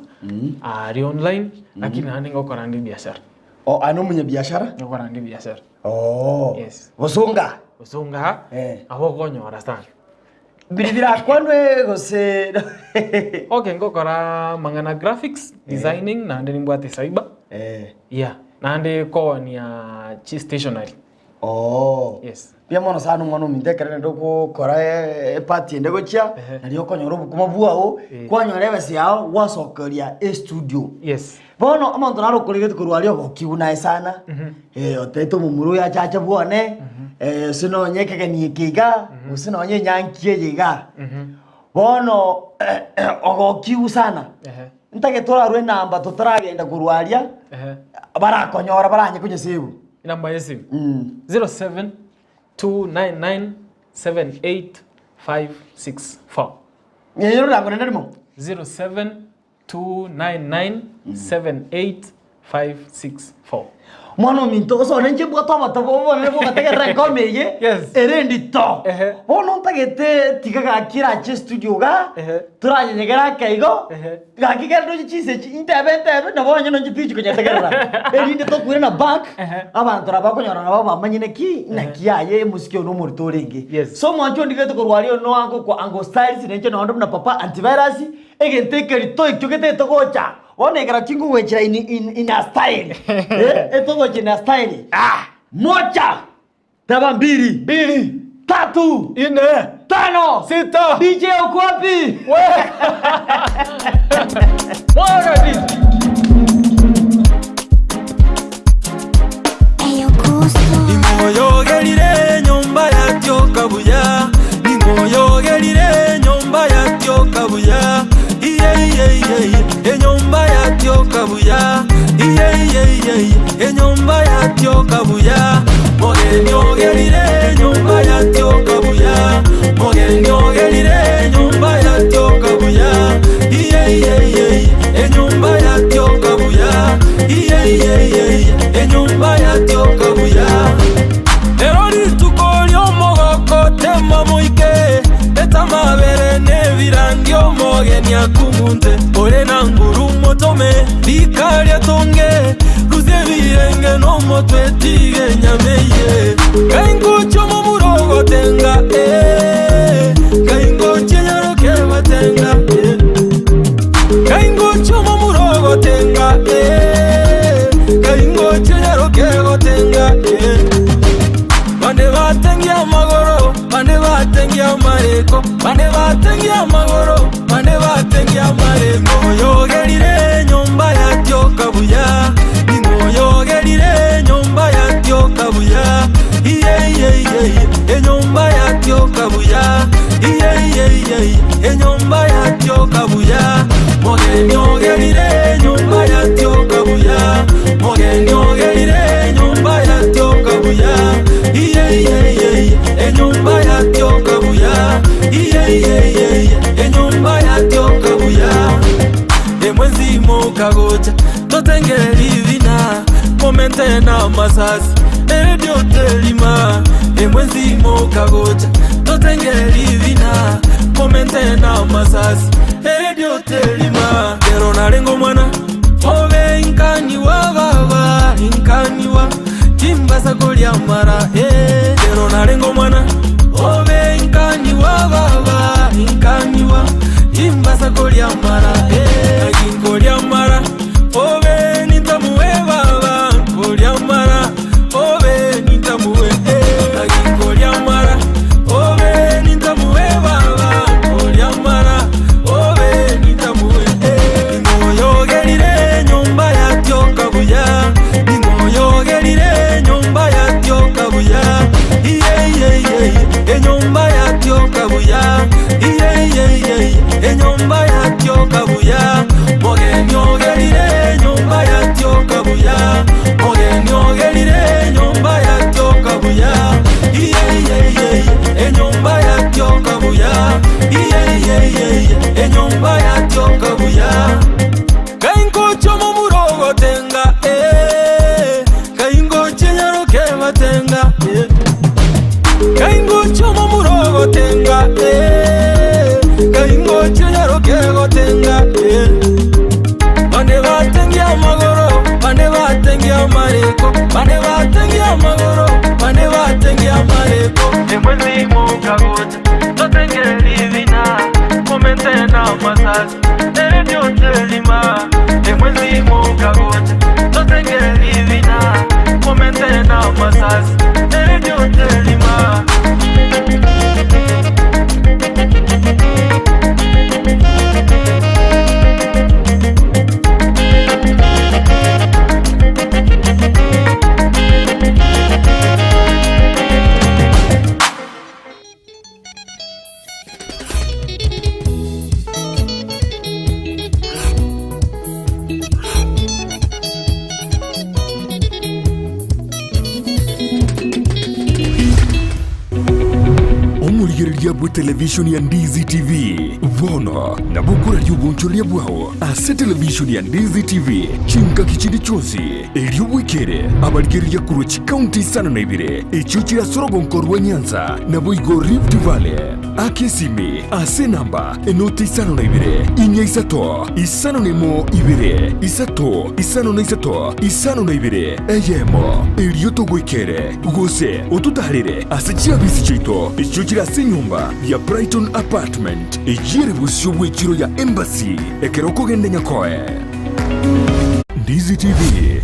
aria online, lakini naende ngokora ande ebiashara. Oh, aye nomonyabiashara? Ngokoranga ebiashara. Oh. Yes. Bosonga? Bosonga, Eh. nabo okonyora sana. Biri birakwanwe gose Okay, ngokora amang'ana graphics, designing, naende nimbwate cyber. Eh. Yeah, naende koonia chi stationery. Oh. Yes. Mbuya mono sana omwana ominto ekero rende ogokora eparty ende gochia, Ehe. nario okonyora obokima bwao, Eh. kwanyora ebesa yao gwasokeria estudio. Yes. Bono omonto naro okoregete korwa aria ogokiwu naye sana, otebete omomura oyo achache bwane, gose nonye ekegeni eke iga, gose nonye enyangi eye iga. Bono ogokiwu sana, Ehe. ntagete orarwe enamba totaragenda korwa aria, Ehe. barakonyora baranye konyesebu. Enamba y'esimu 0729978564. Nyenyora orango naende rimo. 0729978564. Mwana ominto gose one inche mbwate obotobu obonene bwogotegerera enkoma eye Yes. ere endito. Ehe. Bono ntagete tiga gaki erache estudio igaa, Ehe. toranyenyegere ake igo, Ehe. Gaki kere ndoche chinsa echi, intebe ntebe, nabo onye nonye tichi konyetegerera. Erinde tokwirana back, Ehe. abanto nabo bakonyora nabo bamanyire ki, naki aye omosike oyo nomorito orenge. Yes. So omwancho ondigete korwa aria ono agokwa Uncle Styles, na inche nonde buna Papa Antivirus, egento ekerito ekio getagete gocha, bono ekero kingogwechera in in in a style, eh, etogocha in a style, ah, mocha! Taba mbili. Mbili. Tatu. Ine. Tano. Sita. DJ uko wapi? Mwaga DJ. Ning'oyogerire enyomba yatioka buya, ning'oyogerire enyomba yatioka buya, iye iye iye iye, enyomba yatioka buya, iye iye iye iye, enyomba yatioka buya. Mogeni ogerire enyomba yatioka buya, mogeni ogerire enyomba yatioka buya, iye iye iye iye, enyomba yatioka buya, iye iye iye iye, enyomba yatioka buya. Ero rituko ri'omogoko tema moike, etamabere nebirangi omogeni akumunte, ore na nguru motome, rikaria tonge, Rusia ebirenge nomotwe tiga enyama eye. Ngai ngochia omomura ogotenga eh, Ngai ngochia enyaroke egotenga eh. Ngai ngochia omomura ogotenga eh, Ngai ngochia enyaroke egotenga eh. Bande batengia amagoro, bande batengia. batengia amareko, bande batengia amagoro, bande batengia amareko. Oyogerire enyomba yatioka buya, ning'o oyogerire enyomba yatioka buya, iye iye iye iye, enyomba yatioka buya, iye iye iye iye, enyomba yatioka buya. Mogeni ogerire enyomba yatioka buya, mogeni ogerire enyomba yatioka buya, iye iye iye iye, enyomba yatioka buya, iye iye iye iye, enyomba yatioka buya. Emwezi mokagocha totengere ribina momente na amasasi eredio terima emwezi mokagocha totengere ribina momente na amasasi eredio terima kero narenge omwana obe inkaniwa baba inkaniwa timbasa koria amara eh kero narenge omwana obe inkaniwa baba inkaniwa timbasa koria amara eh naki nkoria amara obe nintamuwe baba nkoria amara obe nintamuwe eh naki nkoria amara obe nintamuwe baba nkoria amara obe nintamuwe eh ning'o oyogerire enyomba yatioka buya ning'o oyogerire enyomba yatioka buya iye iye iye iye enyomba yatioka buya iye iye iye iye enyomba yatioka buya mogeni ogerire enyomba yatioka buya mogeni ogerire enyomba yatioka buya iye iye iye iye enyomba yatioka buya iye iye iye iye enyomba yatioka buya Kaingoche omomura ogotenga eh, kaingoche nyaroke batenga eh. Kaingoche omomura ogotenga eh, kaingoche nyaroke gotenga eh. Bande batengia amagoro, bande batengia amareko, bande batengia amagoro, bande batengia amareko. Emwezi mokagocha, totengere ribina, momente na amasasi, eredio terima. Emwezi mokagocha, totengere ribina, momente na amasasi, eredio terima. Omorigereria bw'etelevishoni ya Ndizi TV bono nabo okoraria obonchoreria bwao ase televishoni ya Ndizi TV chingaki chinde chionsi erio bwekere abarigereria korwa chikaunti isano na ibere echio chire ase orogonko rwa Nyanza naboigo Rift Valley. Aka esimi ase enamba enoti isano na ibere, inya isato, isano na emo ibere, isato, isano na isato, isano na ibere, eyemo, erio togoikere, gose ototaarere ase chiabisi chiaito echio chire ase enyomba ya Brighton Apartment, eyio ere bosio bw'echiro ya Embassy, ekero okogenda Nyakoe. Ndizi TV,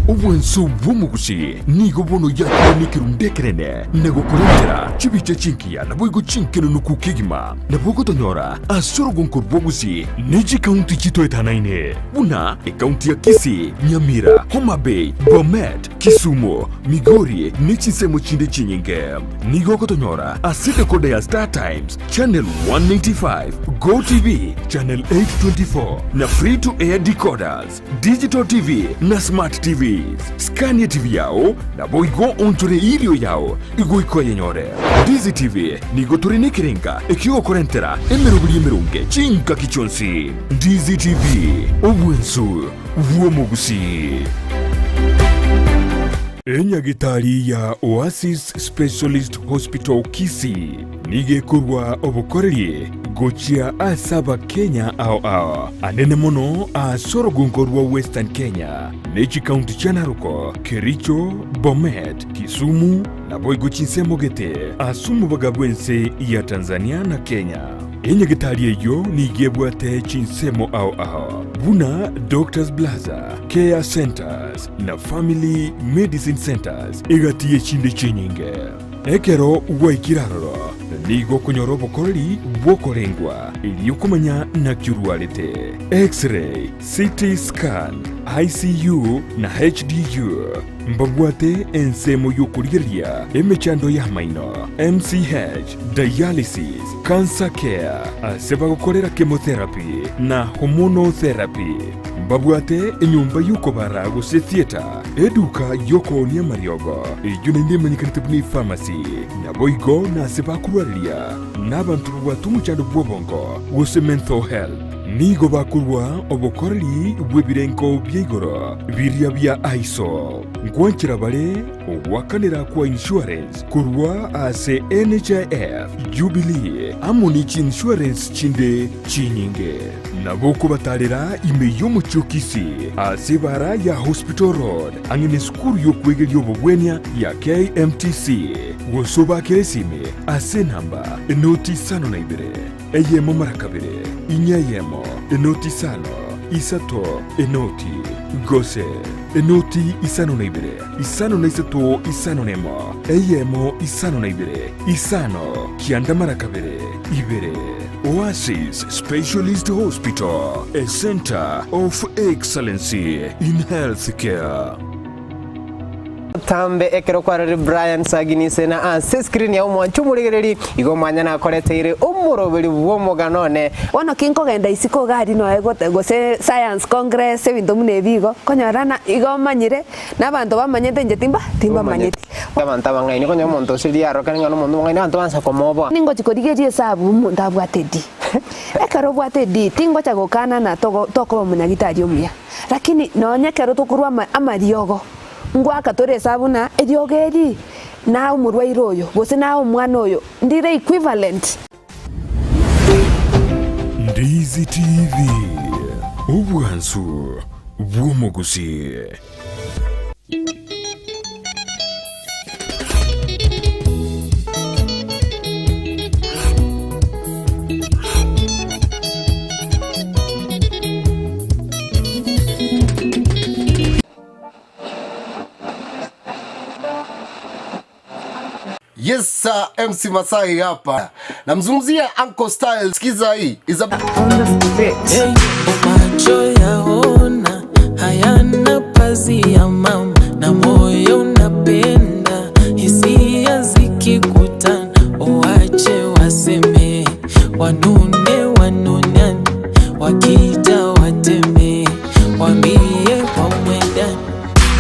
obwanso bw'omogusi, nigo bono yakire nekerundu ekenene na gokorentera chibicha chingiya naboigo chinkenenuku kegima. Nabo ogotonyora ase orogonko rw'obogusi ne chikaunti chitoetanaine buna ekaunti ya Kisii, Nyamira, Homa Bay, Bomet, Kisumu, Migori ne chinsemo chinde chinyinge. Nigo ogotonyora ase decoder ya Star Times, Channel 195, Go TV, Channel 824 na Free to Air decoders, Digital TV na Smart TVs. Scan TV yao naboigo onchore irio yao igoika oyenyore. Ndizi TV nigo tore nekerenga ekiogokorentera emeroberi emeronge chingaki chionsi. Ndizi TV, obwensu bw'omogusii. Enyagitari ya Oasis Specialist Hospital Kisii nigo ekorwa obokoreri gochia ase Abakenya ao ao, anene mono ase orogongo rwa Western Kenya ne chikaunti chia Narok, Kericho, Bomet, Kisumu naboigo chinsemo gete ase omobaga bw'ense ya Tanzania na Kenya. Enyagitari eyio nigo ebwate chinsemo ao ao buna Doctors Plaza, Care Centers na Family Medicine Centers egati y'echinde chinyinge. Ekero gwaikire aroro. Nigo okonyora obokoreri bw'okorengwa erio komanya naki orwarete. X-ray, CT scan, ICU na HDU mbabwate ensemo y'okorigereria emechando y'amaino, MCH, dialysis, cancer care, ase bagokorera chemotherapy na hormonal therapy. Mbabwate enyomba y'okobara gose theatre, eduka y'okoonia amariogo, eyio naende emanyekanete buna epharmacy. Naboigo nase bakorwareria nabanto babwate omochando bw'obongo gose mental health. Nigo bakorua obokoreri bw'ebirengo bia igoro biria bia ISO. Nkwanchera bare ogoakanera kwa insurance korwa ase NHIF, Jubilee amo ne chiinsurance chinde chinyinge. Nabo okobatarera ime y'omochie o Kisii ase ebara ya Hospital Road ang'e nesukuru y'okwegeria obobwenia ya KMTC gose obakere esimi ase enamba enoti isano na ibere eyemo mara kabere inya eyemo enoti isano isato enoti gose enoti isano na ibere isano na isato isano na emo eyemo isano na ibere isano kianda mara kabere ibere. Oasis Specialist Hospital, a center of excellency in healthcare. Tambe ekero kwarorire Brian Saginise na ase screen yao omwanche omorigereri igo omanya nakoreteire omoroberi bw'omogano one. Bono kinkogenda isiko iga aria noe gote gose science congress ebinto buna ebi igo, konyora na igo omanyire, na abanto bamanyete inche timba timbamanyeti. Abanto abang'aini konya omonto ase riarokani ng'a nomonto omong'aini abanto bansa komoboa. Ningochi korigereria esabu omonto abwate D. Ekero obwate D tingocha gokana na togo tokoba omonyagitari omuya. Lakini nonye ekero tokorwa ama amariogo, ngoaka tore esabu ng'a eriogo eri naye omorwaire oyo, gose naye omwana oyo, ndire equivalent. Ndizi TV, obwansu bw'omogusii. Yes sir, MC Masai hapa. Namzungumzia Uncle Style. Sikiza hii. Is a Hey, macho yaona hayana pazia mama, na moyo unapenda, hisia zikikutana, uache waseme, wanune wanuniane, wakija wateme, waambie wamwendani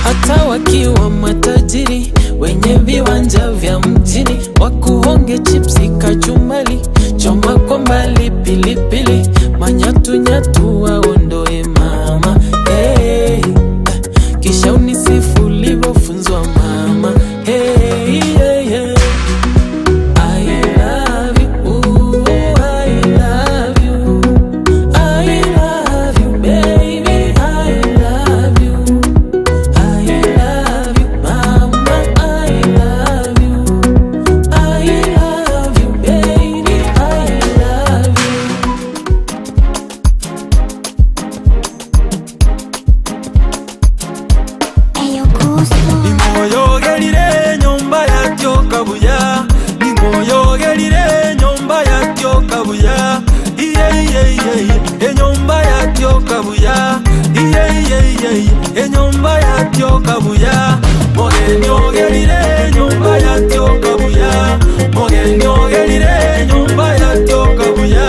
hata wakiwa matajiri wenye viwanja vya mjini, wakuhonge chipsi kachumbali, choma kwa mbali pilipili, manyatunyatu waondoe mama hey, kisha unisifu ulivyofunzwa mama hey, yeah, yeah. I love you, ooh, I love you. I love you, baby, I love you. I love you, mama, I love you. I love you, baby, I love you. Ning'oyogerire nyomba yatyoka buya ning'oyogerire nyomba yatyoka buya iye iye iye iye enyomba yatyoka buya iye iye iye iye enyomba yatyoka buya mogeni ogerire nyomba yatyoka buya mogeni ogerire nyomba yatyoka buya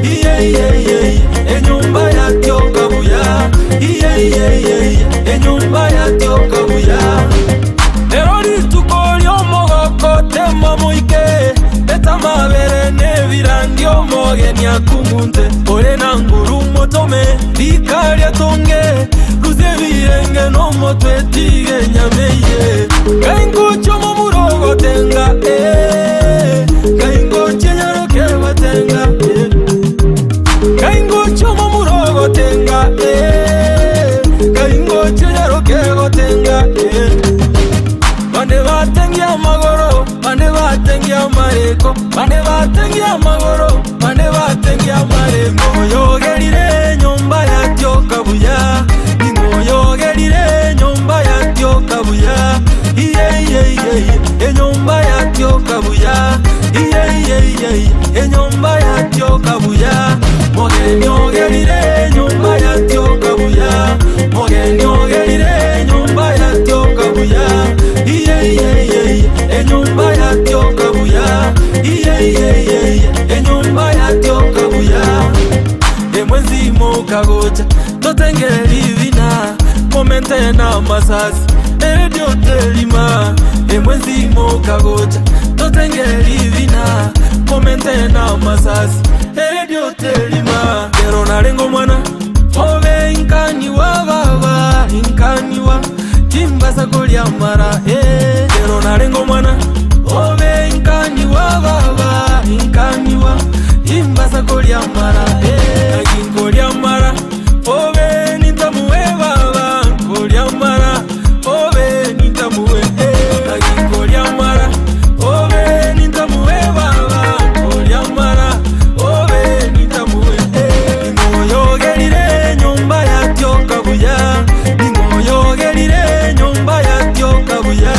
iye iye iye iye enyomba yatyoka buya iye iye iye iye enyomba yatyoka buya Ero rituko ri'omogoko tema moike etamabere n'ebirangi omogeni akung'unte ore na nguru motome rikaria tonge rusie ebirenge n'omotwe tige nyameye kaingochia omomura ogotenga eh, kaingochia enyaroke gotenga eh. Kaingochia omomura ogotenga eh, kaingochia enyaroke gotenga eh. Bande batengia amagoro, bande batengia amareko, bande batengia amagoro, bande batengia amareko. Oyogerire nyomba yatyoka buya, ning'oyogerire nyomba yatyoka buya. Iye iye iye iye, enyomba yatyoka buya. Iye iye iye enyomba yatioka buya Mogeni ogerire enyomba yatioka buya Mogeni ogerire enyomba yatioka buya Iye iye iye iye enyomba yatioka buya Iye iye iye iye enyomba yatioka buya Emwezi mokagocha totengeri bina momente na masasi eredio telima Emwezi mokagocha totengeri bina momente na masasi eredio telima Kero narengo mwana obe inkaniwa baba inkaniwa timbasa kolia mara eh Kero narengo mwana obe inkaniwa baba inkaniwa timbasa kolia mara eh Nkolia mara obe nitamuwe baba nkolia mara obe nitamuwe eh Nkolia mara obe nitamuwe baba nkolia mara obe nitamuwe eh Ningoyogerire nyumba yatyoka buya Ningoyogerire nyumba yatyoka buya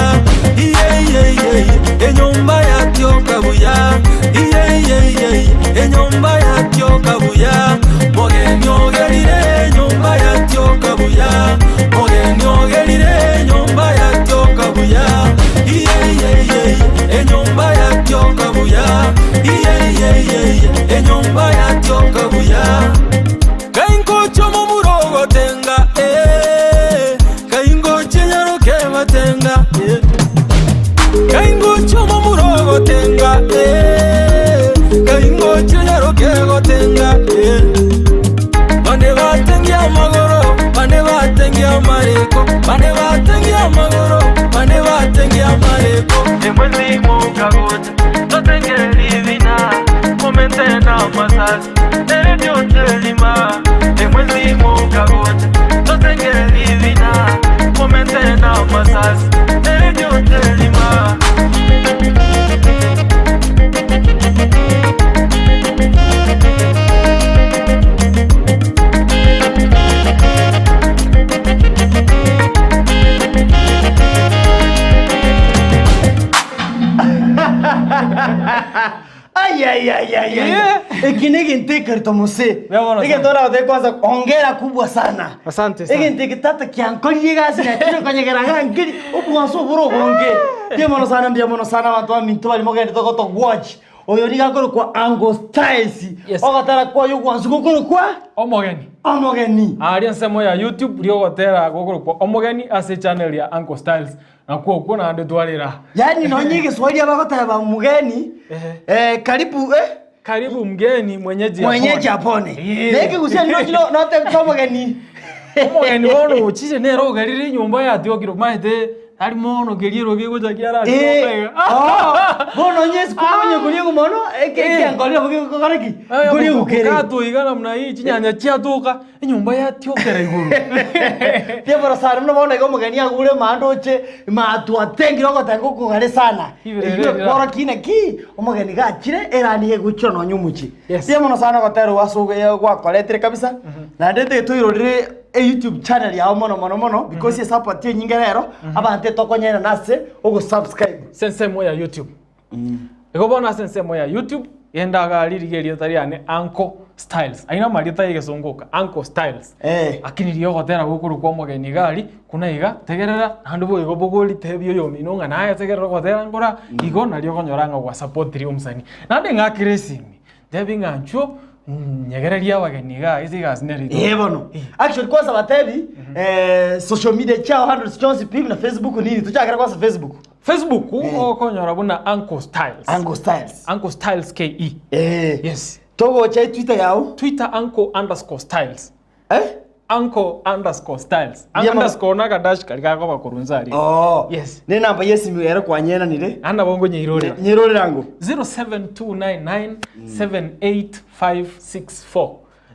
Iye iye iye iye enyumba yatyoka buya Iye iye iye iye enyumba yatyoka buya Mogeni ogerire nyumba yatyoka buya Mogeni ogerire nyumba yatyoka buya Iye iye iye iye enyumba yatyoka buya Iye iye iye iye enyumba yatyoka buya Kaingocho mumurogo tenga eh Kaingoche nyaroke batenga eh Kaingocho mumurogo tenga eh Kaingoche nyaroke gotenga eh Bane batengia magoro bane batengia mareko bane batengia magoro bane batengia mareko Emwezi mukagocha totengeri bina momente na masasi eredio telima Emwezi mukagocha totengeri bina momente na masasi eredio telima Ai ai ai ai ai. Yeah. Iki ni gintu ekerito mose. Mbuya mono sana. Egento oragote kwanza hongera kubwa sana. Asante sana. Egento eke tata kiankorire egasi nakire konyegera ng'a nkeri obwanso oboro obonge. Mbuya mono sana mbuya mono sana abanto baminto bari mogendete goto watch. Oyo niga akorokwa Uncle Styles. Yes. Ogotera kwaye obwansu gokorokwa Omogeni. omogeni. Aria ensemo ya YouTube riogotera gokorokwa omogeni ase channel ya Uncle Styles nakwo okwo naende twarera. Yaani nonye egeswahili abagoteba mugeni eh, karibu eh Karibu mgeni mwenyeji mwenyeji apone. apone. Yeah. Neke gusia nino kino note omogeni. Omogeni bono ochire nere ogerire enyomba yatiokire omanyete tari mono keria ero gegocha Eh, kiaratiokaiga. oh, bono onye esukuru onye koria mono eke ekiankorire bogekora ki? Koria gukere. Katuiga namna hii chinyanya chiatuka enyomba yatiokera igoro. Tieboro sana muno bono iga omogeni agure mandoche matwatengire ogotenga okogare sana. Ibere Eywo rira. ekoro ki naki omogeni gachire erani egochira nonya omochie. Yes. Tiye mono sana ogotera ase gwakoretire kabisa. Naende ntege toirorere e YouTube channel yao mono mono mono because esupport enyinge rero abanto etokonyerana ase ogosubscribe. Ase ensemo ya YouTube. Igo bono ase ensemo ya YouTube, genda iga riria erieta riane Uncle Styles. Ayio namarieta ya egesongo oka, Uncle Styles. Eh. Lakini riria ogotera gokorokwa omogeni iga aria, buna iga, tegerera, naende boigo bogoritebia oyomino ng'a naye tegerera ogotera nkora, igo nario okonyora ng'a gwasapotire omosani. Naende ng'akere esimi, ntebi ng'a inchuo, nyegererie abageni igaa ase egasi nere ito. Eh bono. Actually kwanza batebi eh, social media chiao handles chionsi pi na Facebook nini tochakera kwanza Facebook. Facebook, okonyora buna Uncle Styles. Uncle Styles. Uncle Styles KE. Eh. Yes. Togocha Twitter yao. Twitter Uncle underscore Styles. Eh? Uncle underscore Styles. Yeah, ma- Underscore naka dash kari gakoba korunza ari. Oh. Yes. Ne namba yesimu ero kwanyenanire. Anda bongo nyeirorera. Nyirorera ngo. 07299 78564.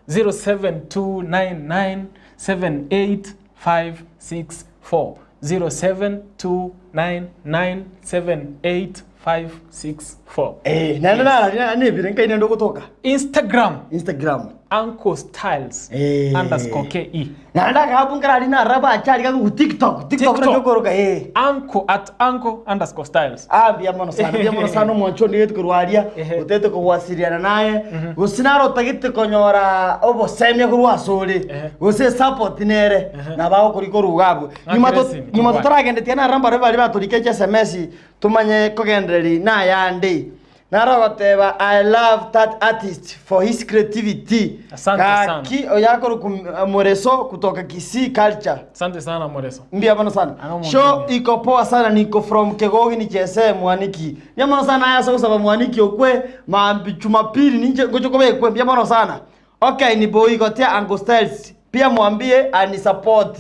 07299 78564. 09978564. Eh, naende narari nebire nkai nende ogotoka. Instagram. Instagram. Uncle Styles Eh. underscore KE. Naende akabu nkarari narara bachari gagu TikTok. TikTok TikTok. nakio okoroka eh. Uncle at uncle underscore styles. Ah, mbuya mono sana, mbuya mono sana omwancho onde gete korwa aria, Ehe. otete kogwasiriana naye, gose naro otagete konyora obosemia korwa ase ore, Ehe. gose esupport nere, nabo agokori korwa iga abwo. Nyuma to- Ng'akere esimi, nyuma tokwane. totaragendetia narora mbare baria batoriketie SMS, tomanye kogendereri nayande. Naro ogoteba I love that artist for his creativity. Asante sana. Gaki oyakorokwa Moreso kutoka Kisii culture. Asante sana Moreso. Mbia mono sana. Ano omonto Show omuya. iko poa sana niko from Kegogi nichese mwaniki. Mbia mono sana aya sogosaba mwaniki okwe mambi Jumapili ninche ngocho kobekwe mbia mono sana. Okay ni boy gotea Uncle Styles. Pia mwambie anisupport.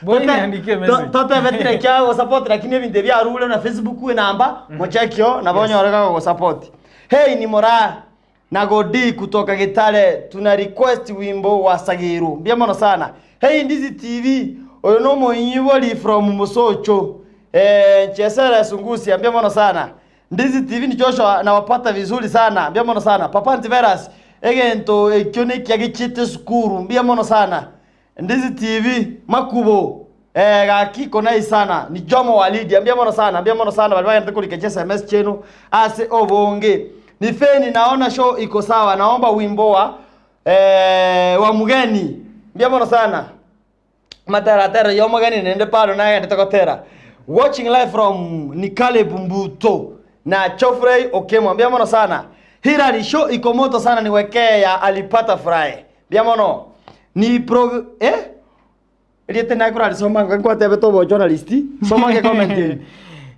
Boy niandikie message. Totebetire kia go support lakini ebinto ebiarure na Facebook enamba mochekio nabo onyore go support. Hey ni Moraa na Godi kutoka Gitare tuna request wimbo wa Sagiru. Mbia mono sana. Hey Ndizi TV oyo no moinyibori from Musocho. Eh Chesera Sungusi ambia mono sana. Ndizi TV ni Joshua nawapata vizuri sana. Mbia mono sana. Papa Antivirus egento ekio nekiagichite sukuru. Mbia mono sana. Ndizi TV makubo eh gaki konai sana ni Jomo Walidi ambia mono sana ambia mono sana bali bagende kulika SMS chenu ase obonge ni feni naona show iko sawa naomba wimbo wa eh wa mugeni mbia mono sana mataratara yo mugeni nende paro naye tokotera watching live from Nikale Bumbuto na Chofrey Okemo ambia mono sana Hilary show iko moto sana niwekee ya alipata fry mbia mono ni pro eh riete nakuralisoma nkwatebe tobo journalist soma ke comment yenu.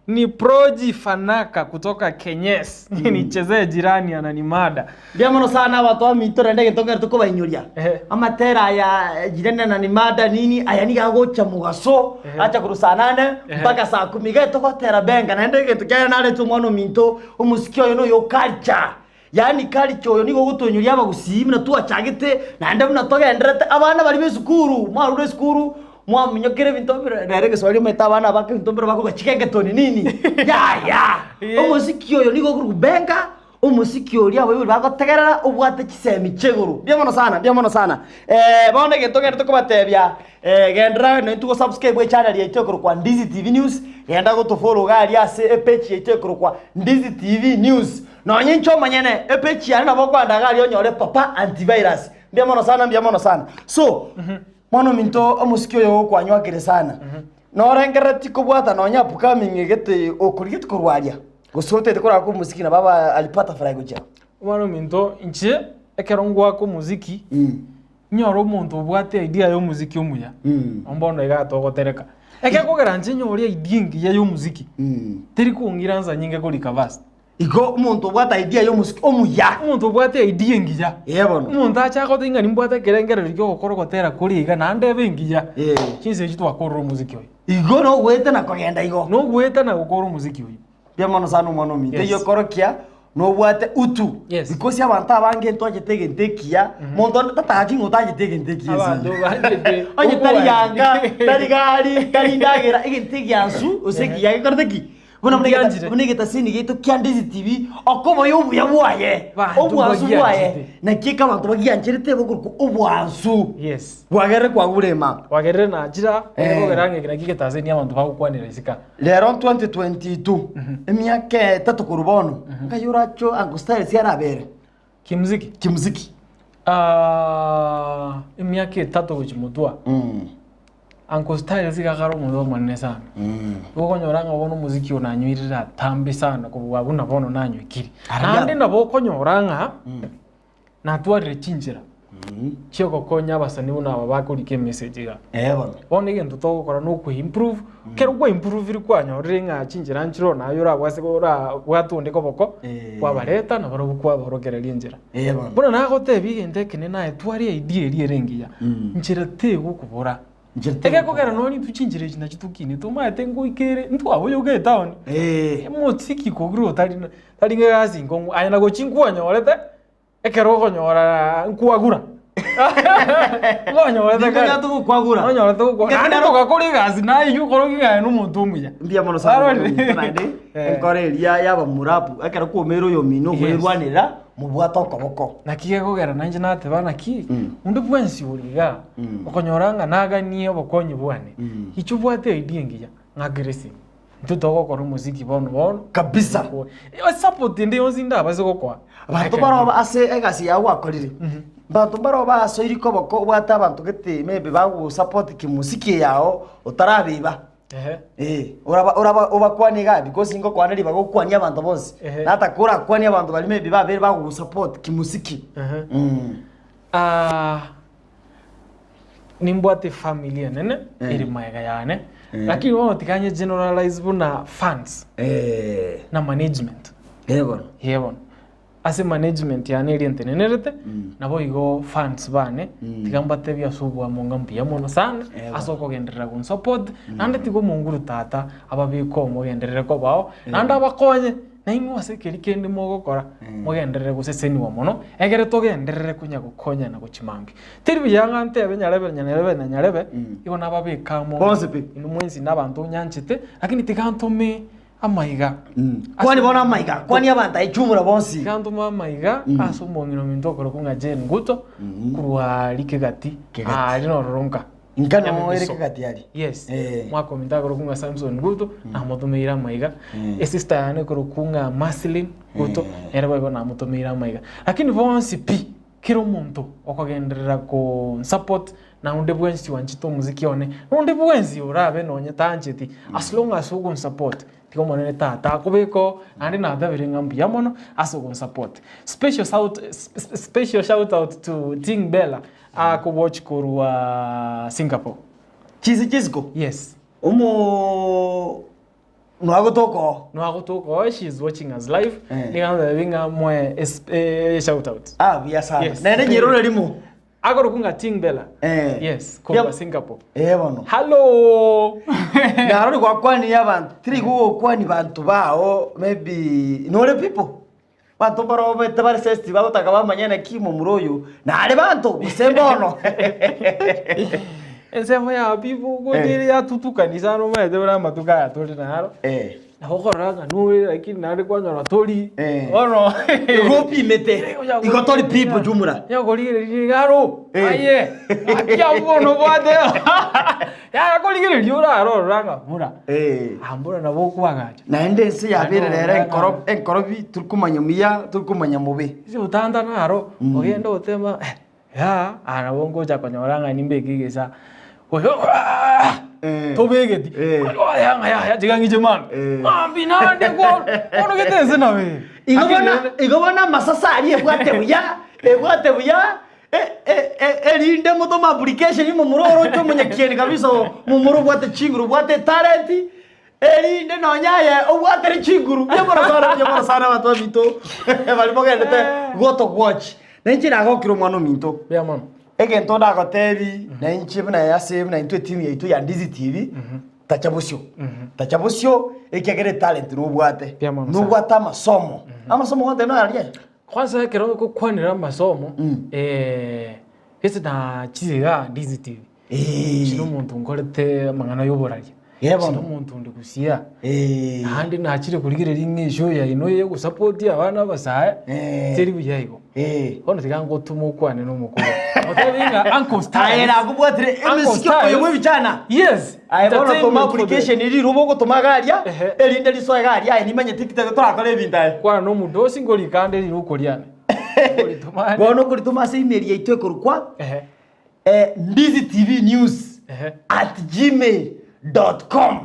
Ni Proji Fanaka kutoka Kenyes. Nichezee jirani ananimada. mbia mono sana abanto bamito rende egento nkere tokobainyoria Ehe. amatera aya jirani na nimada nini aya niga agocha mugaso Ehe. acha korwa saa nane Ehe. mpaka saa kumi iga togotera benga naende egento kiaye narete omwana ominto omosiki oyo noyo culture yaani culture oyo nigo ogotonyoria abagusii buna twachagete naende buna togenderete abana bari ba esukuru mwarure esukuru mwaminyokere ebinto bire rero egeswahili omanyete abana bake ebinto mbire bakoga chigengetoni nini yaya Yeah. omosiki oyo nigo okorwa benga omosiki oria abaibori bagotegerera obwate chisemi chia igoro mbia mono sana mbia mono sana eh, bono egento gende tokobatebia eh, gendera naintwe gosubscribe echannel yaito ekorokwa Ndizi TV News genda gotofollow iga aria ase epage yaito ekorokwa Ndizi TV News nonye inche omonyene epage yane nabo okoenda iga aria onyore Papa Antivirus mbia mono sana mbia mono sana so mwana ominto omosiki oyo ogokwanywakire sana norengereti kobwata nonye upcoming egete okorigete korwa aria gose otete koraka omosiki nabo aba alipata fry gochia Omwana ominto inche ekero ngwaka omoziki nyore omonto obwate idea ya omoziki omuya. Ombono iga togotereka. Ekekogera inche nyore idea engiya ya omoziki. Teri kong'ira nsa nyinge korika verse. Igo omonto obwate idea ya omosiki omuya. Omonto obwate idea engiya. Ee bono. Omonto ache agote ng'a nimbwate ekerengererio kia ogokora ogotera koria iga naende ebe engiya. Chinsa echi twakorire omoziki oyo. Igo nogoeta na kogenda igo. Nogoeta na gokora omoziki oyo. Mbuya mono sana omwana ominto. Yes. Eyio okorokia nobwate utu. Yes. Because abanto abange ntwanchete egento ekiya, monto onde tataki ng'a otanchete egento ekiya Abanto ase. banchete Onye tari obwanchani. yanga, tari gari, tari ndagera, egento egiansu gose ekiya gekorete ki? Buna buna egeta- Ngianchire. buna egetasini giaito kia Ndizi TV, okoboyia obuya bwaye, Banto obwansu bwaye, bagianchete. naki eke abanto bagiancherete bokorokwa obwansu. Yes. Bwagerire kwagure emama. Wagerire nachira, Eh. ekogera ng'a eke naki egetaseni abanto bagokwanera isiko. Rero 2022 emiaka etato korwa bono nkai orache Uncle Styles arabere Kimuziki? Kimuziki. Ah, emiaka etato gochia motwe Uncle Styles iga akare omonto omonene sana. Igo okonyora ng'a bono omoziki oyo nanywirire atambe sana kobua buna bono nanywekire. Aria. Naende nabo okonyora ng'a natwarire chinchera chiogokonya abasani buna aba bakorika emessage iga. Eh bono. Bono egento togokora na okoimprove, ekero kwaimpruvire kwanyorire ng'a chinchera nchire oo naye orabwase orabwate onde koboko, kwabareta nabarobwo kwabaorokereria enchera. Eh bono. Bono nagotebia egento ekenene naye tware idea eria ere engiya, nchera tegokobora. Egekogera nonye intwe chinchera echi nachi tokinete omanyete ngoika ere ntwaboyoka etown, emosiki kogire otari na tari ng'a egasi nkong'u aye nagochi nkwanyorete, ekero okonyora nkwagura. Nkonyorete kare. Nigo togokwagura. Nonyorete gokwa. Ngaki Naende naro- togakora egasi naye eywo okorokia ng'a aye nomonto omuya. Mbuya mono sana Arori. omonto naende Eh. enkoro eria y'abamurabu ekero kwaomeire oyomino Yes. okoerwanerera mobwate okoboko. Naki gekogera nainche nateba naki, onde bwensi ore igaa, okonyora ng'a naganie obokonyi bwane, inche obwate idea engiya, ng'akere esimi. Intwe togokora omosiki bono bono. Kabisa. Support ende yonsi ndabase gokoa. Abanto baroba ase egasi yao gwakorire, abanto mbaroba basoiri koboko obwate abanto gete maybe bagosupport kimosiki eyao otarabeiba. Ehe. Eh, oraba oraba obakwanie igaa because ngokwana ribaga okwanie abanto bonsi. Ehe. Nataka orakwanie abanto baria maybe babere bagogosupport kimosiki. Ehe. Mm. Ah, nimbwate efamily enene ere magega yane, lakini bono tiga nye generalize buna fans Eh, na management. eh bono. Ee bono, ase management yane eria ntenenerete, nabo igo fans bane, tiga mbatebie ase oboamo ng'a mbuya mono sana, ase okogenderera gonsupport, naende tiga omonguru tata ababeke omogenderere kobao, naende abakonye. Nainwe ase keria kende mogokora, mogenderere gosesenigwa mono, egere togenderere konya gokonyana gochia mambia. Teri buya ng'a ntebe nyarebe nyarebe na nyarebe, igo nababeke amo Bonsi pi. inwe mwensi nabanto nyanchete, lakini tiga ntome amaiga. Kwani bono amaiga, kwani abanto aye chumura bonsi. Tiga ntome amaiga ase omong'ina ominto okorokwa ng'a Jane Nguto, korwa aria Kegati, Kegati. aria nororo nka. Inka noo ere Nyamemiso. Kegati aria. Yes. Eh. Mwaka ominto akorokwa ng'a Samson Guto, namotomeire amaiga. Esister yane ekorokwa ng'a Marceline Guto, nere boigo namotomeire amaiga. Lakini bonsi pi, kera omonto okogenderera konsupport, na onde bwensi oanchete omosiki one, na onde bwensi orabe nonye tancheti, as long as ogonsupport, tiga Omonene Tata akobeke oo, naende natabire ng'a mbuya mono ase ogonsupport. Special shout, special shout out to Ting Bella, Akowatch korwa Singapore. Chisi chisiko. Yes. Omo nwagotoka oo. Nwagotoka oo she is watching us live. Eh. Niga ntebi ng'a moe es- eh, shout out. Ah buya sana. Yes. Naende nyerore rimo. Akorokwa ng'a Ting Bella. Eh. Yes, korwa Yep. Singapore. Eh bono. Hello. Narori gwakwanirie abanto, tiri gogokwani banto bao maybe nore people. Abanto mbarobete bare sensitive bagotaka bamanye naki momura oyo nare banto gose mbono. Ensemo ya people gocha ere yatutukani sana omanyete buna amatuko aya tore naro. Eh. Nabo okorora ng'a nore lakini naende kwanyora tori. Eh. Bono. Igo opimete. Igo tori people jumla. Yakorigereria iga aro. Eh. Aye. Ng'aki abwo bono obwate. Yaya korigereria orarora ng'a buna. Eh. Ah mbuna nabo okwagacha. Naende ense yabeire Naende rero ororo enkoro enkorobi tori komanya muya tori komanya mobe. Ase otanta naro, ogende otema eh, yaa aa nabo ngocha konyora ng'a nimbeke egesa, oyo Eh. tobegeti, Eh. oya ng'a yaya tiga ng'iche mambia, Eh. mambia naende bono, bono gete ense nabo ere. Igo Lakini bono rende- igo bono amasase aria ebwate buya, ebwate buya, Erinde motome application momura oroche omonyakieni kabisa momura obwate chinguru obwate etalent erinde nonya aye obwatere chinguru mbuya mono sana mbuya mono sana abanto baminto baria mogendete goto watch. Na inche nagokire omwana ominto. Mbuya mono. Egento ndagotebi na inche buna ase buna intwe etimu yaito ya Ndizi TV tacha bosio tacha bosio ekiagera etalent nobwate Mbuya mono sana. nobwate amasomo amasomo gontebia noyaria? Kwanza ekero ogokwanera amasomo, gese na chiga Ndizi TV, inche na omonto nkorete amang'ana ya oboraria, Eh, inche bono. na omonto onde gusia, naende nachire korigereria ng'a eshow yaino eye egosupport abana abasae, teri buya igo. Bono tiga ngotoma okwane na omokoro, otebi ng'a Uncle Styles, Aye nakobwatire Uncle emesike oyo Styles, bwa ebichana. yes, Aye bono toma entertainment for the- application riruba ogotoma iga aria, Ehe. erinde risoe iga aria aye nimanyete ki torakore ebinto aye. Kwana na omodosi nkorika ande riruko riane. Nkoritoma ande. Bono okoritoma ase email yaito ekorokwa Ehe. eh, Ndizi TV News Ehe. at gmail dot com.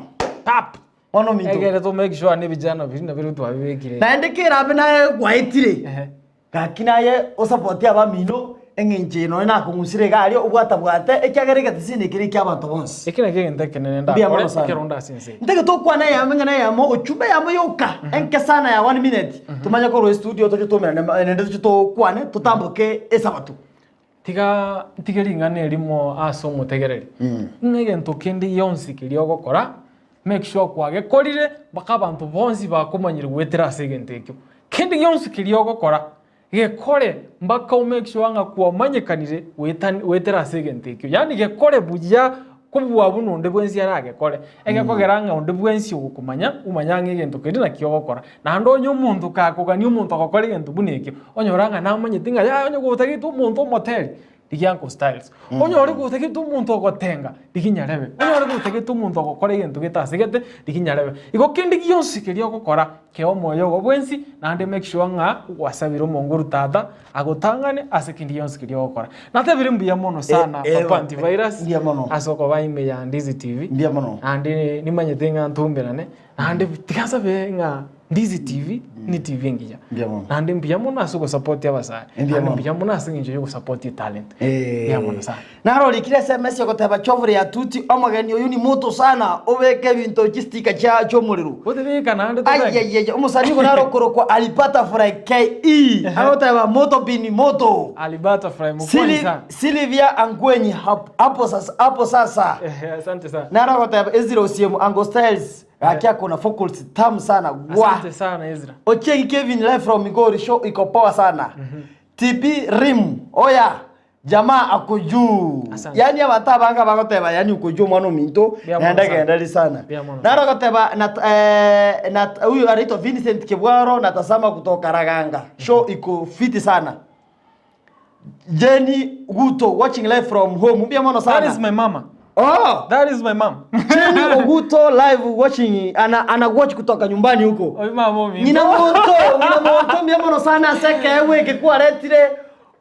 Pap. Bono ominto. Egere to make sure nebijana biri nabio twabibekire. Naende kerabe naye gwaetire. Ehe. Gaki naye osapotie abamino, eng'encho eye nonya nakong'usire iga aria obwatabwate, ekiagera egetisini eke neki'abanto bonsi. Eki nakio egento ekenene Mbuya ndakore mono sana. ekero onde ase ense eye. Ntagete okwane eyemo eng'ana eyemo, ochumbe eyemo yoka, enke sana ya one minute, tomanye korwa estudio toche toumerane naende toche tokwane, totamboke esabato. Tiga ntige ring'ana erimo ase omotegereri, ng'a egento kende gionsi keria ogokora, make sure kwagekorire mpaka abanto bonsi bakomanyire goetera ase egento ekio. Kende gionsi keria ogokora. Gekore mpaka o make sure ng'a kwamanyekanire goetani goetera ase egento ekio. Yaani gekore buya kobua buna onde bwensi aragekore, egekogera ng'a onde bwensi ogokomanya, omanya ng'a egento keria naki ogokora. Naende onye omonto kakogania omonto ogokora egento buna ekio, onyora ng'a namanyeti ng'a yaya onye gotagete omonto omoteri, rigia Uncle Styles. Onyore gotagete omonto ogotenga, rigia Nyarebe. Onyore gotagete omonto ogokora egento gete ase gete, rigia Nyarebe. Igo kende gionsi keria ogokora, kea omoyo ogo bwensi, naende make sure ng'a gwasabire omonguru tata, agotang'ane ase kende gionsi keria ogokora. Natebire mbuya mono sana Eh, eh, Papa Antivirus, mbuya mono. ase okoba ime ya Ndizi TV. Mbuya mono. Naende nimanyete ng'a ntomberane, Naende tiga nsabe ng'a Ndizi TV ni TV engiya. Mbuya mono. Naende mbuya mono ase ogosapoti abasae. Mbuya Naende mono. mbuya mono ase eng'encho ya ogosapoti etalent. Eh. Mbuya mono sana. Narorikire SMS ogoteba chovure ya tuti omogeni oyu ni moto sana obeke ebinto chistika chia chiomorero. Gotebeka naende tobeke. Ayayaya omosani ogo naro okorokwa Ali Butterfly KE agoteba moto bini moto. Ali Butterfly mokwani Sili, sana. Silivia Angwenyi hap- hapo sasa hapo sasa. Ehe, asante sana. Naro agoteba Ezra Osiemo Uncle Styles Gaki akona vocals tamu sana gwa. Asante sana Ezra. Ochieng Kevin live from Migori show iko poa sana. TB Rim oya jamaa ako juu. Asante. Yani abanto abange bagoteba yani uko juu mwana ominto Mbuya mono naende sana. genderi sana. Mbuya mono Naro agoteba nat, eh, nat, huyu anaitwa Vincent Kibwaro natazama kutoka Raganga. Show iko fiti sana. Jenny Guto watching live from home. Mbuya mono sana. That is my mama. Oh. That is my mom. Jenny Oguto live watching ana ana watch kutoka nyumbani huko. Oyu mama ominto. Ng'ina monto, ng'ina monto mbuya mono sana ase ekeegwa eke kwaretire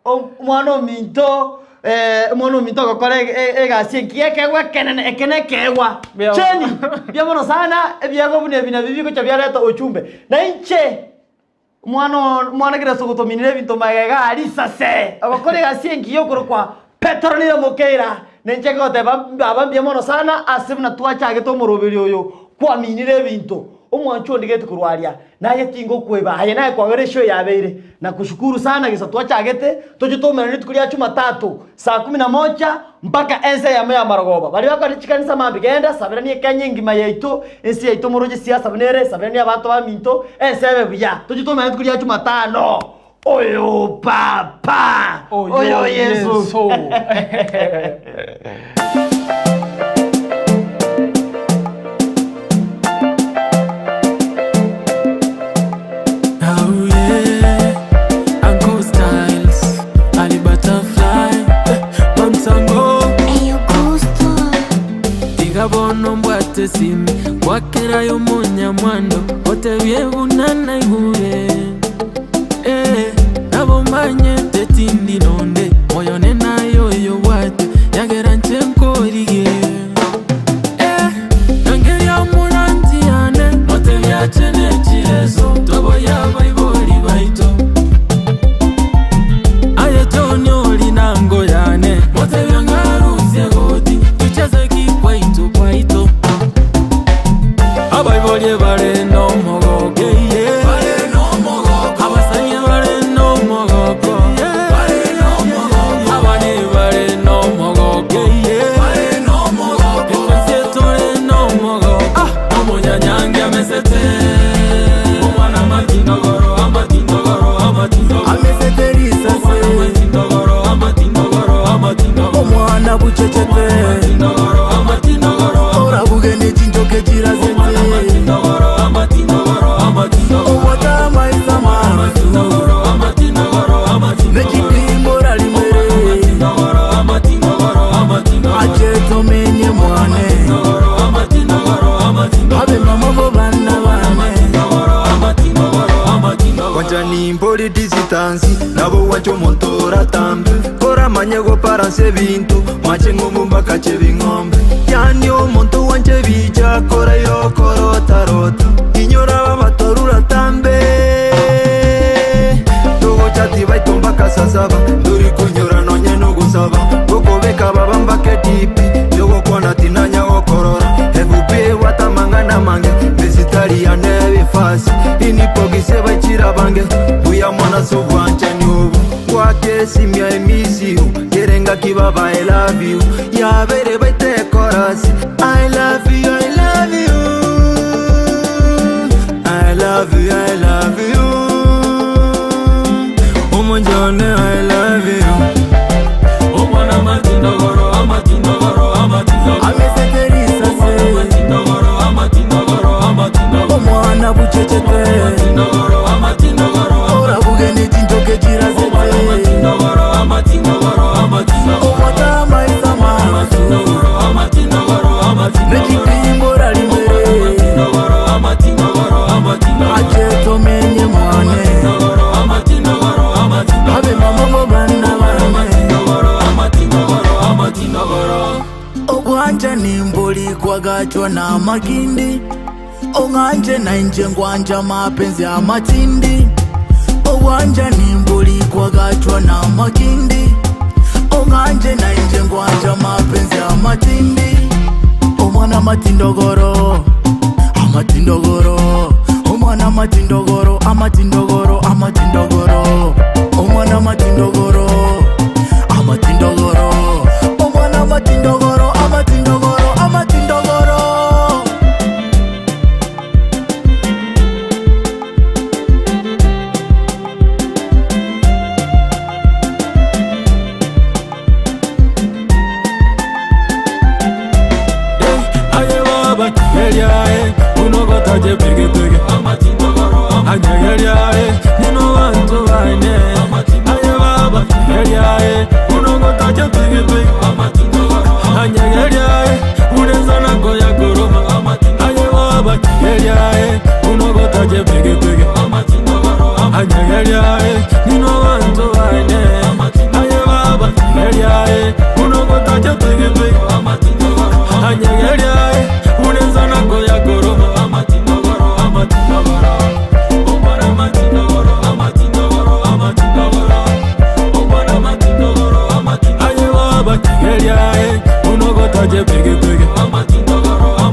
omwana ominto eh, omwana ominto ogokora egasi engiya ekeegwa ekenene eke na ekeegwa. Mbuya mono. Jenny, mbuya mono sana ebiegwa buna ebi nabio bigocha biareta ochumbe. Na inche Omwana omwana kera ase ogotominera ebinto magega aa risase, ogokora egasi engiya okorokwa Petero nere omokeira. Nenche ngoteba baba mbuya mono sana ase buna twachagete omoroberi oyo kwaminire ebinto. Omwancho ondigete korwa aria, naye tingokweba aye naye kwagera eshow yabeire. Nakushukuru sana gesa twachagete, toche toumerane rituko ria Jumatatu saa kumi na moja mpaka ensa eyemo ya marogoba. Baria bakorire chikanisa mambia genda saberania Kenya engima yaito, ense yaito moroche siasa buna ere, saberania abanto baminto, ense ebe buya. Toche toumerane rituko ria Jumatano. Oyo Papa! Oyo Yeso! Oh yeah, Uncle Styles, Ali Butterfly, Mamsango. Tiga bono mbwate simi, gwakerayo omonyamwando, otebie buna naigure. Eh, nabo manyete tindi nonde, moyo one naye oyobwate, nyagera nche nkorigie. Eh, rangeria omoranti yane, motebie ache ne chireso, toboyie abaibori baito. Aye John ori nango yane, motebie ng'arusie goti, tucheze kikwaito kwaito. Abaibori bare nomogoko, yeah. Abasani bare nomogoko, yeah. Abana bare nomogoko, yeah. Efensi etore nomogoko, ah, omonyanyangi amesete. Omwana amatindogoro, amatindogoro, amatindogoro. Amesete risase. Omwana amatindogoro, amatindogoro, amatindogoro. Omwana buchechete. Omwana amatindogoro, amatindogoro. Orabuge ne chinchoke chirasete. Omwana amatindogoro, amatindogoro, amatindogoro. Obwate amaiso amarosu. Amatindogoro, amatindogoro, amatindogoro. Nechipimo rarimere. Amatindogoro, amatindogoro, amatindogoro. Ache tomenye mwane. Amatindogoro, amatindogoro, amatindogoro. Abe mama bo bana bane. Amatindogoro, amatindogoro, amatindogoro. Wanchani mpori disitansi nabo wancha omonto oratambe koramanye goparansa ebinto mwache ng'umbu mpaka chebing'ombe yani omonto wanche ebicha kora yokorotarota inyora babatorura tambe togocha tibaito mpaka saa saba ndori konyora nonye nogosaba gokobeka baba mpaka edipi yogokwana tinanya gokorora ebubi bwatamang'ana mange mesitari yane ebifasi inipogise baichira bange buya mwana sobwanchani obo gwakesimia emisiu kerengaki baba I love you yabere baite korasi I love you, I love you I love you, I love you. Omwana buchechete Orabuge nechinchoke chirasete Obwata amaisa masu Nechitimbora rimere Ache tomenye mwane Abe mama bana bane Ogwanja nimboli kwagachwa na makindi Ong'anje na inje ngwanja mapenzi ya matindi Ogwanja nimboli kwagachwa na makindi Ong'anje na inje ngwanja mapenzi ya matindi Omwana matindogoro amatindogoro Omwana matindogoro amatindogoro amatindogoro Omwana matindogoro amatindogoro Omwana matindogoro amatindogoro amatindogoro Aye baba kigelyae unogotaje pigipigi anyegelyae nino bantu bane aye baba kigelyae unogotaje pigipigi anyegelyae unenzanako ya koroma aye baba kigelyae unogotaje pigipigi anyegelyae nino bantu bane aye baba kigelyae unogotaje pigipigi anyegelyae unenzanako ya koroma aye baba kigelyae unogotaje pigipigi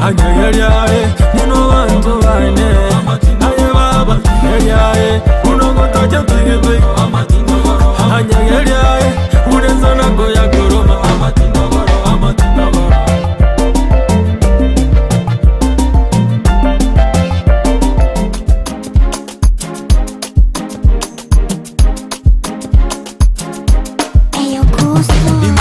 anyegelyae nino bantu bane aye baba kigelyae unogotaje pigipigi anyegelyae unenzanako ya koroma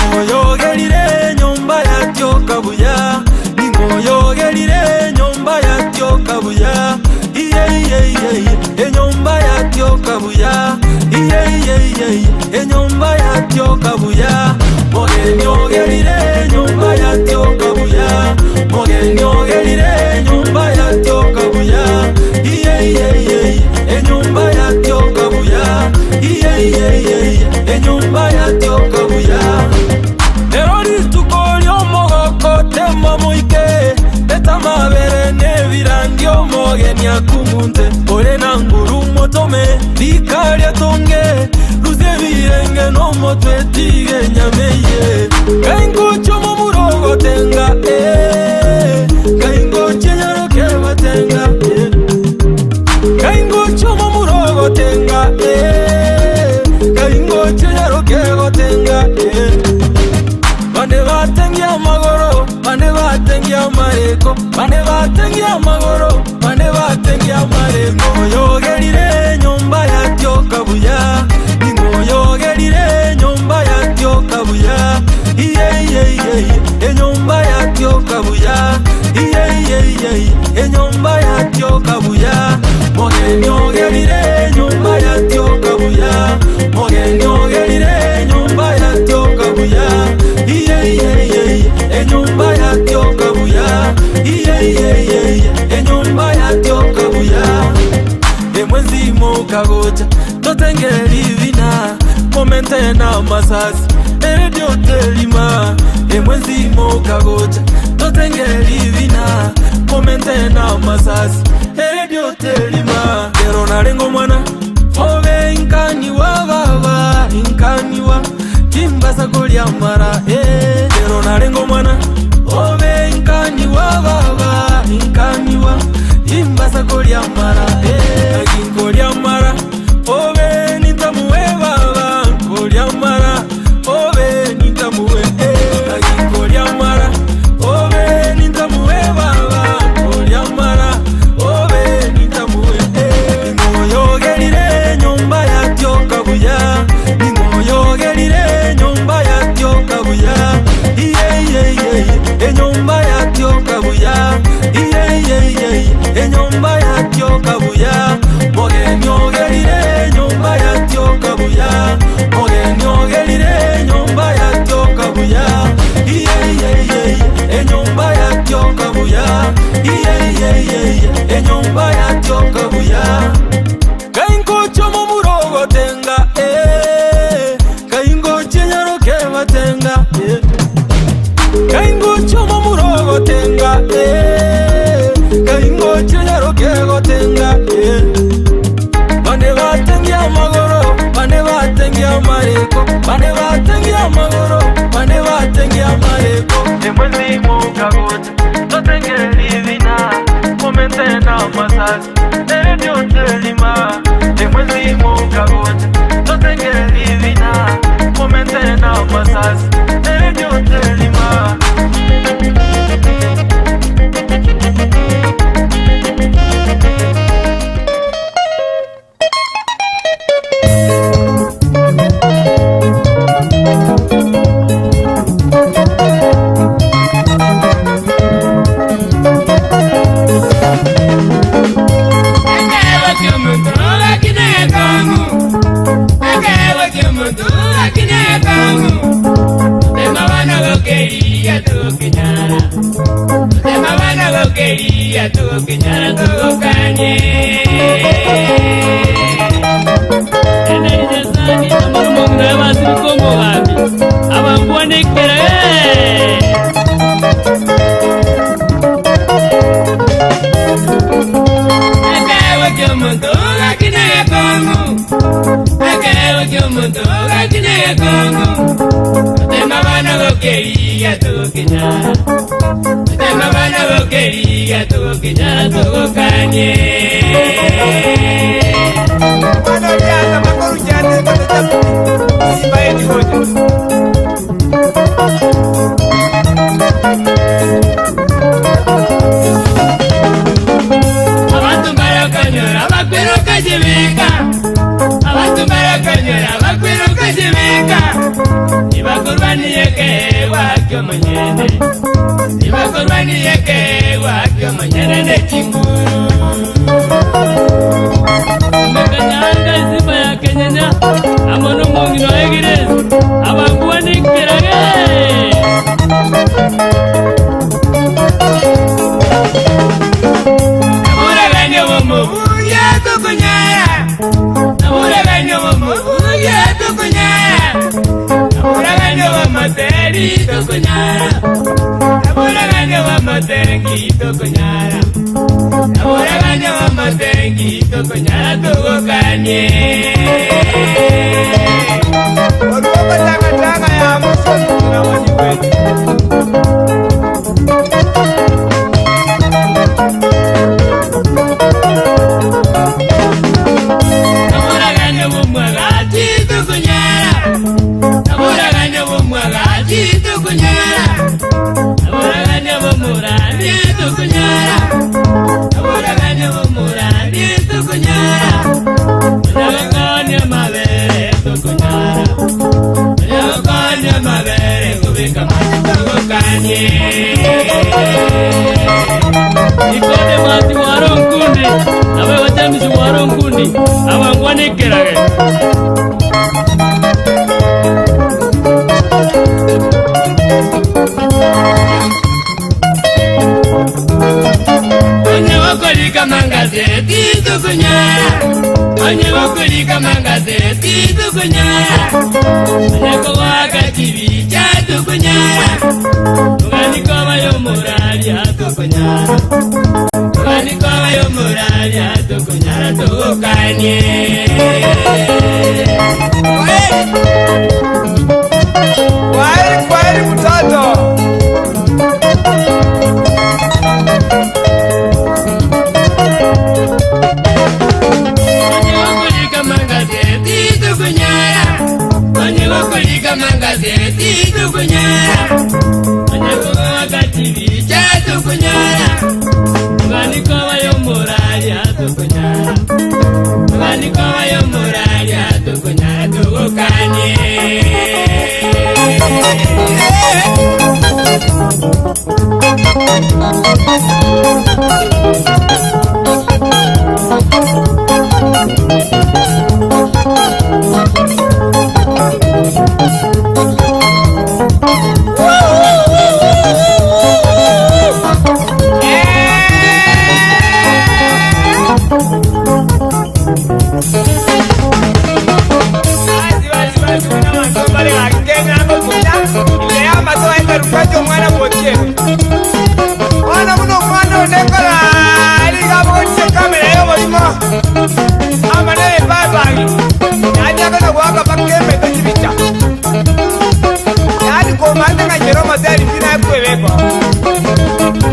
Ningoyogerire nyumba yatyoka buya Ningoyogerire nyumba yatyoka buya Iye iye iye iye enyumba yatyoka buya Iye iye iye iye enyumba yatyoka buya Mogenyogerire nyumba yatyoka buya Mogenyogerire nyumba yatyoka buya Iye iye iye iye enyumba yatyoka buya Iye iye iye iye enyumba yatyoka buya Lero rituko ly'omogoko tema moike etamabere n'ebirangi omogeni akungunte ore na nguru motome likarya tonge ruzie birenge n'omotwe tige nyameye kaingocho momurogo tenga kaingoche nyaroke batenga kaingocho momurogo tenga kaingoche nyaroke gotenga Bane batengia magoro, bane batengia mareko, bane batengia magoro, bane batengia mareko. Yogerire nyumba yatyoka buya, ningoyogerire nyumba yatyoka buya. Iye iye iye iye, enyumba yatyoka buya. Iye iye iye iye, enyumba yatyoka buya. Mogenyogerire nyumba yatyoka buya, mogenyogerire nyumba yatyoka buya. Iye iye iye iye, enyumba yatyoka buya. Iye iye iye iye, enyumba yatyoka buya. Emwezi mukagocha totengeri bina momente na masasi eredio telima emwezi mukagocha totengeri bina momente na masasi eredio telima lero narengo mwana obe inkaniwa baba inkaniwa kimbasa kolya mara lero narengo mwana obe inkaniwa baba inkaniwa imbasa kolya mara aginkolya mara obe nintamuwe baba nkolya mara obe nintamuwe aginkolya mara obe nintamuwe baba nkolya mara obe nintamuwe ningoyogerire nyumba yatyoka buya ningoyogerire nyumba yatyoka buya iye iye iye iye enyumba yatyoka buya iye iye iye iye enyumba yatyoka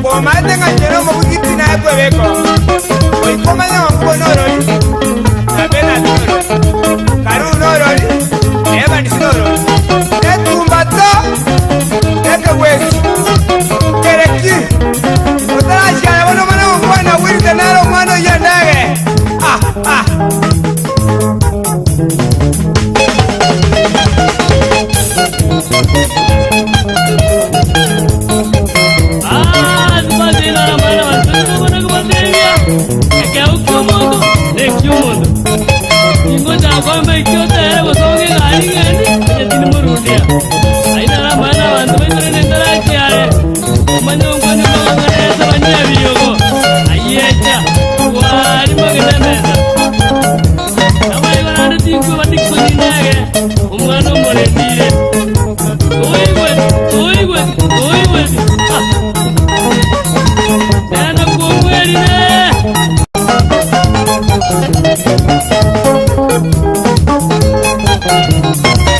Komate ng'a Jerome bugiti naye kwebeko. Oikomanya Onyango norori, na Benard norori, Karu norori, na Evans norori, Etumbato, Ekegwesi, Kereki, Otarasiara bono omwana gokwana Wilson nere omwana oyio endege. Ah, ah.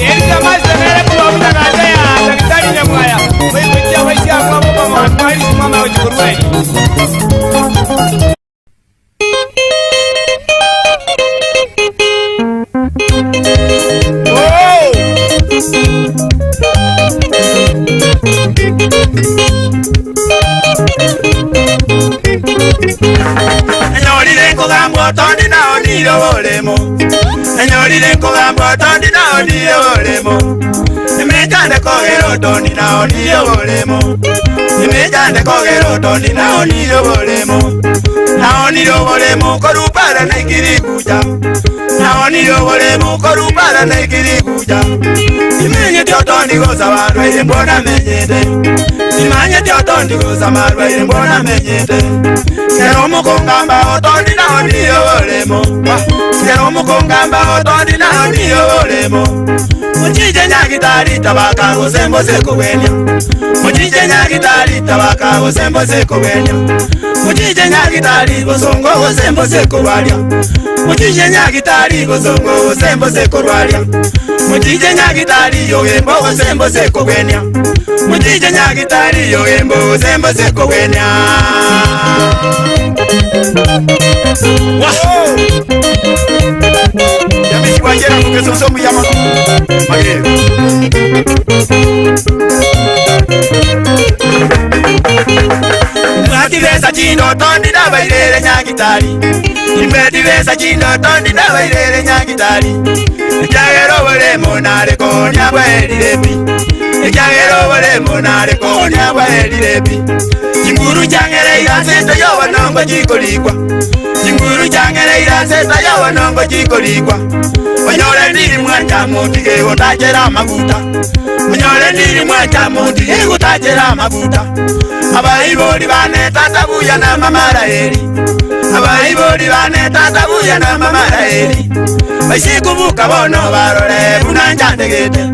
Erika Master nere korwa buna ganja ya Daktari Nyamwaya, oigweti abaisia abwo abwo bamwatwarisi mwama gochia korwa eri. Enyorire nkogamba otondi nao nire oboremo Enyorire nkogamba otondi nao nire oboremo Emechande kogera otondi nao nire oboremo Emechande kogera otondi nao nire oboremo Nao nire oboremo korupara na ikiriguja Nao nire oboremo korupara na ikiriguja Imenyete otondi gosaba arwaire mbona menyete Imanyete otondi gosaba arwaire mbona menyete Kero omokongamba otondi nao niyo oboremo Kero omokongamba otondi nao niyo oboremo Muchiche nyagitari tabaka gose mbose kobwenia Muchiche nyagitari tabaka gose mbose kobwenia Muchiche nyagitari bosongo gose mbose korwaria Muchiche nyagitari bosongo gose mbose korwaria Muchiche nyagitari yogembo gose mbose kobwenia Muchiche nyagitari yogembo gose mbose kobwenia Yamisi wajera kukesoso muyama Magere Mwatiresa chindoto ndinabairere nyagitari Imetiresa chindoto ndinabairere nyagitari Ekyagera oboremo nare konya bwaerire pi Ekyagera oboremo nare konya bwaerire pi Chinguru changere iraseta yobanongo chikorikwa Chinguru changere iraseta yobanongo chikorikwa Onyore ndiri mwacha mutige gotachera amaguta Onyore ndiri mwacha mutige gotachera amaguta Abaibori bane tata buya na mama Raheli Abaibori bane tata buya na mama Raheli Baisikubuka bono barore buna njandegete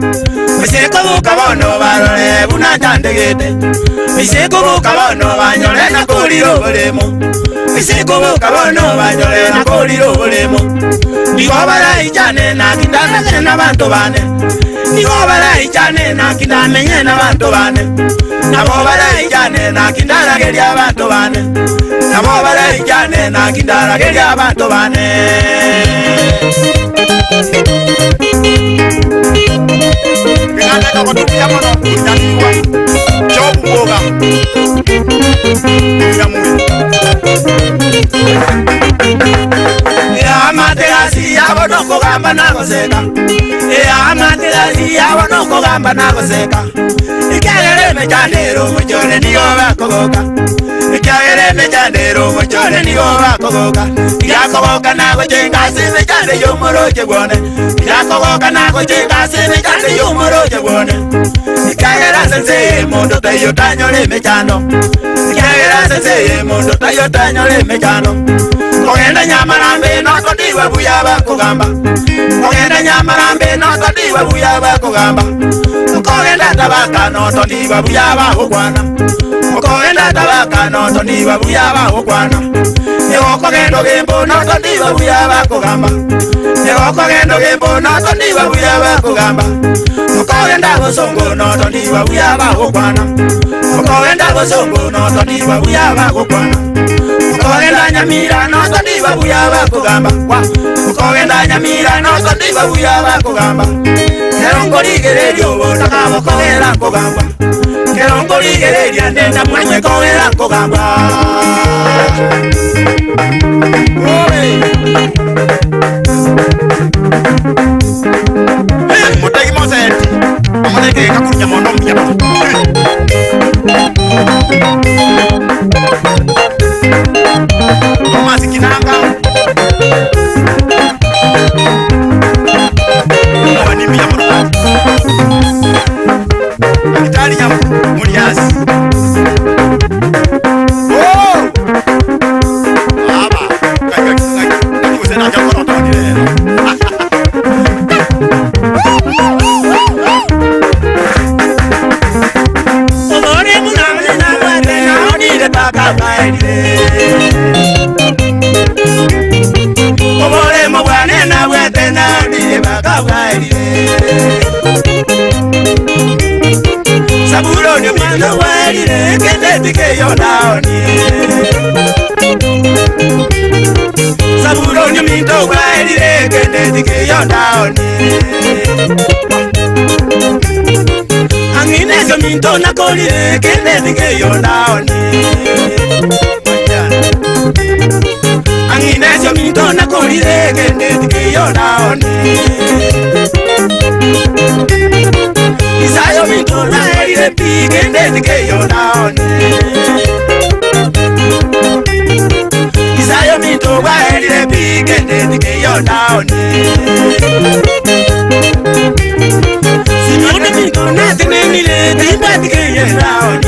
Baisikubuka bono barore buna njandegete Baisikubuka bono banyore na kurira oboremo Baisikubuka bono banyore na kurira oboremo Nigo baraichane na kindamenye n'abantu bane Nigo baraichane na kindamenye n'abantu bane Nabo baraichane na kindarageria abantu bane Nabo baraichane na kindarageria abantu bane Ng'anda kotukia mono kunyaniwa Chobu mboga Nyamwe Amaterasi yabo nokugamba nagoseka Amaterasi yabo nokugamba nagoseka Ikyagera emechandero omuchore nigo bakogoka Ikyagera emechandero omuchore nigo bakogoka Yakogoka nagochenga ase emechando y'omoroche bwone Yakogoka nagochenga ase emechando y'omoroche bwone Ikyagera ase ense y'emondo taiyo tanyora emechando Ikyagera ase ense y'emondo taiyo tanyora emechando Kogenda nyamarambe notondiwe buya bakugamba Kogenda nyamarambe notondiwe buya bakugamba Kogenda tabaka notondiwe buya bakugwana Kogenda tabaka notondiwe buya bakugwana Nigo kogenda ogembo notondiwe buya bakugamba Nigo kogenda ogembo notondiwe buya bakugamba Kogenda bosongo notondiwe buya bakugwana Kogenda bosongo notondiwe buya bakugwana Okogenda Nyamira noso ndiba buya bakogamba kwa Okogenda Nyamira noso ndiba buya bakogamba Kero nkorigereria obotaka bokogera nkogamba Kero nkorigereria ndenda mwanywe kogera nkogamba Mutegi moseti amoneke kakurunya mondo mbuya Thomas Kinanga Mwani mbuya mono Daktari Nyamu Muliasi Oh Baba Kaika kaika kaika Obore mubwane nabwate naonire bakabwaerire Sabuloni mwana waerire kendetikeyo naonire Sabuloni minto waerire kendetikeyo naonire Anginesio minto nakorire kendetikeyo naonire Anginesio minto nakorire kendetikeyo naonire Isayo minto naerire pi kendetikeyo naonire Isayo minto waerire pi kendetikeyo naonire Simeone minto natenenire timbwatikeye naonire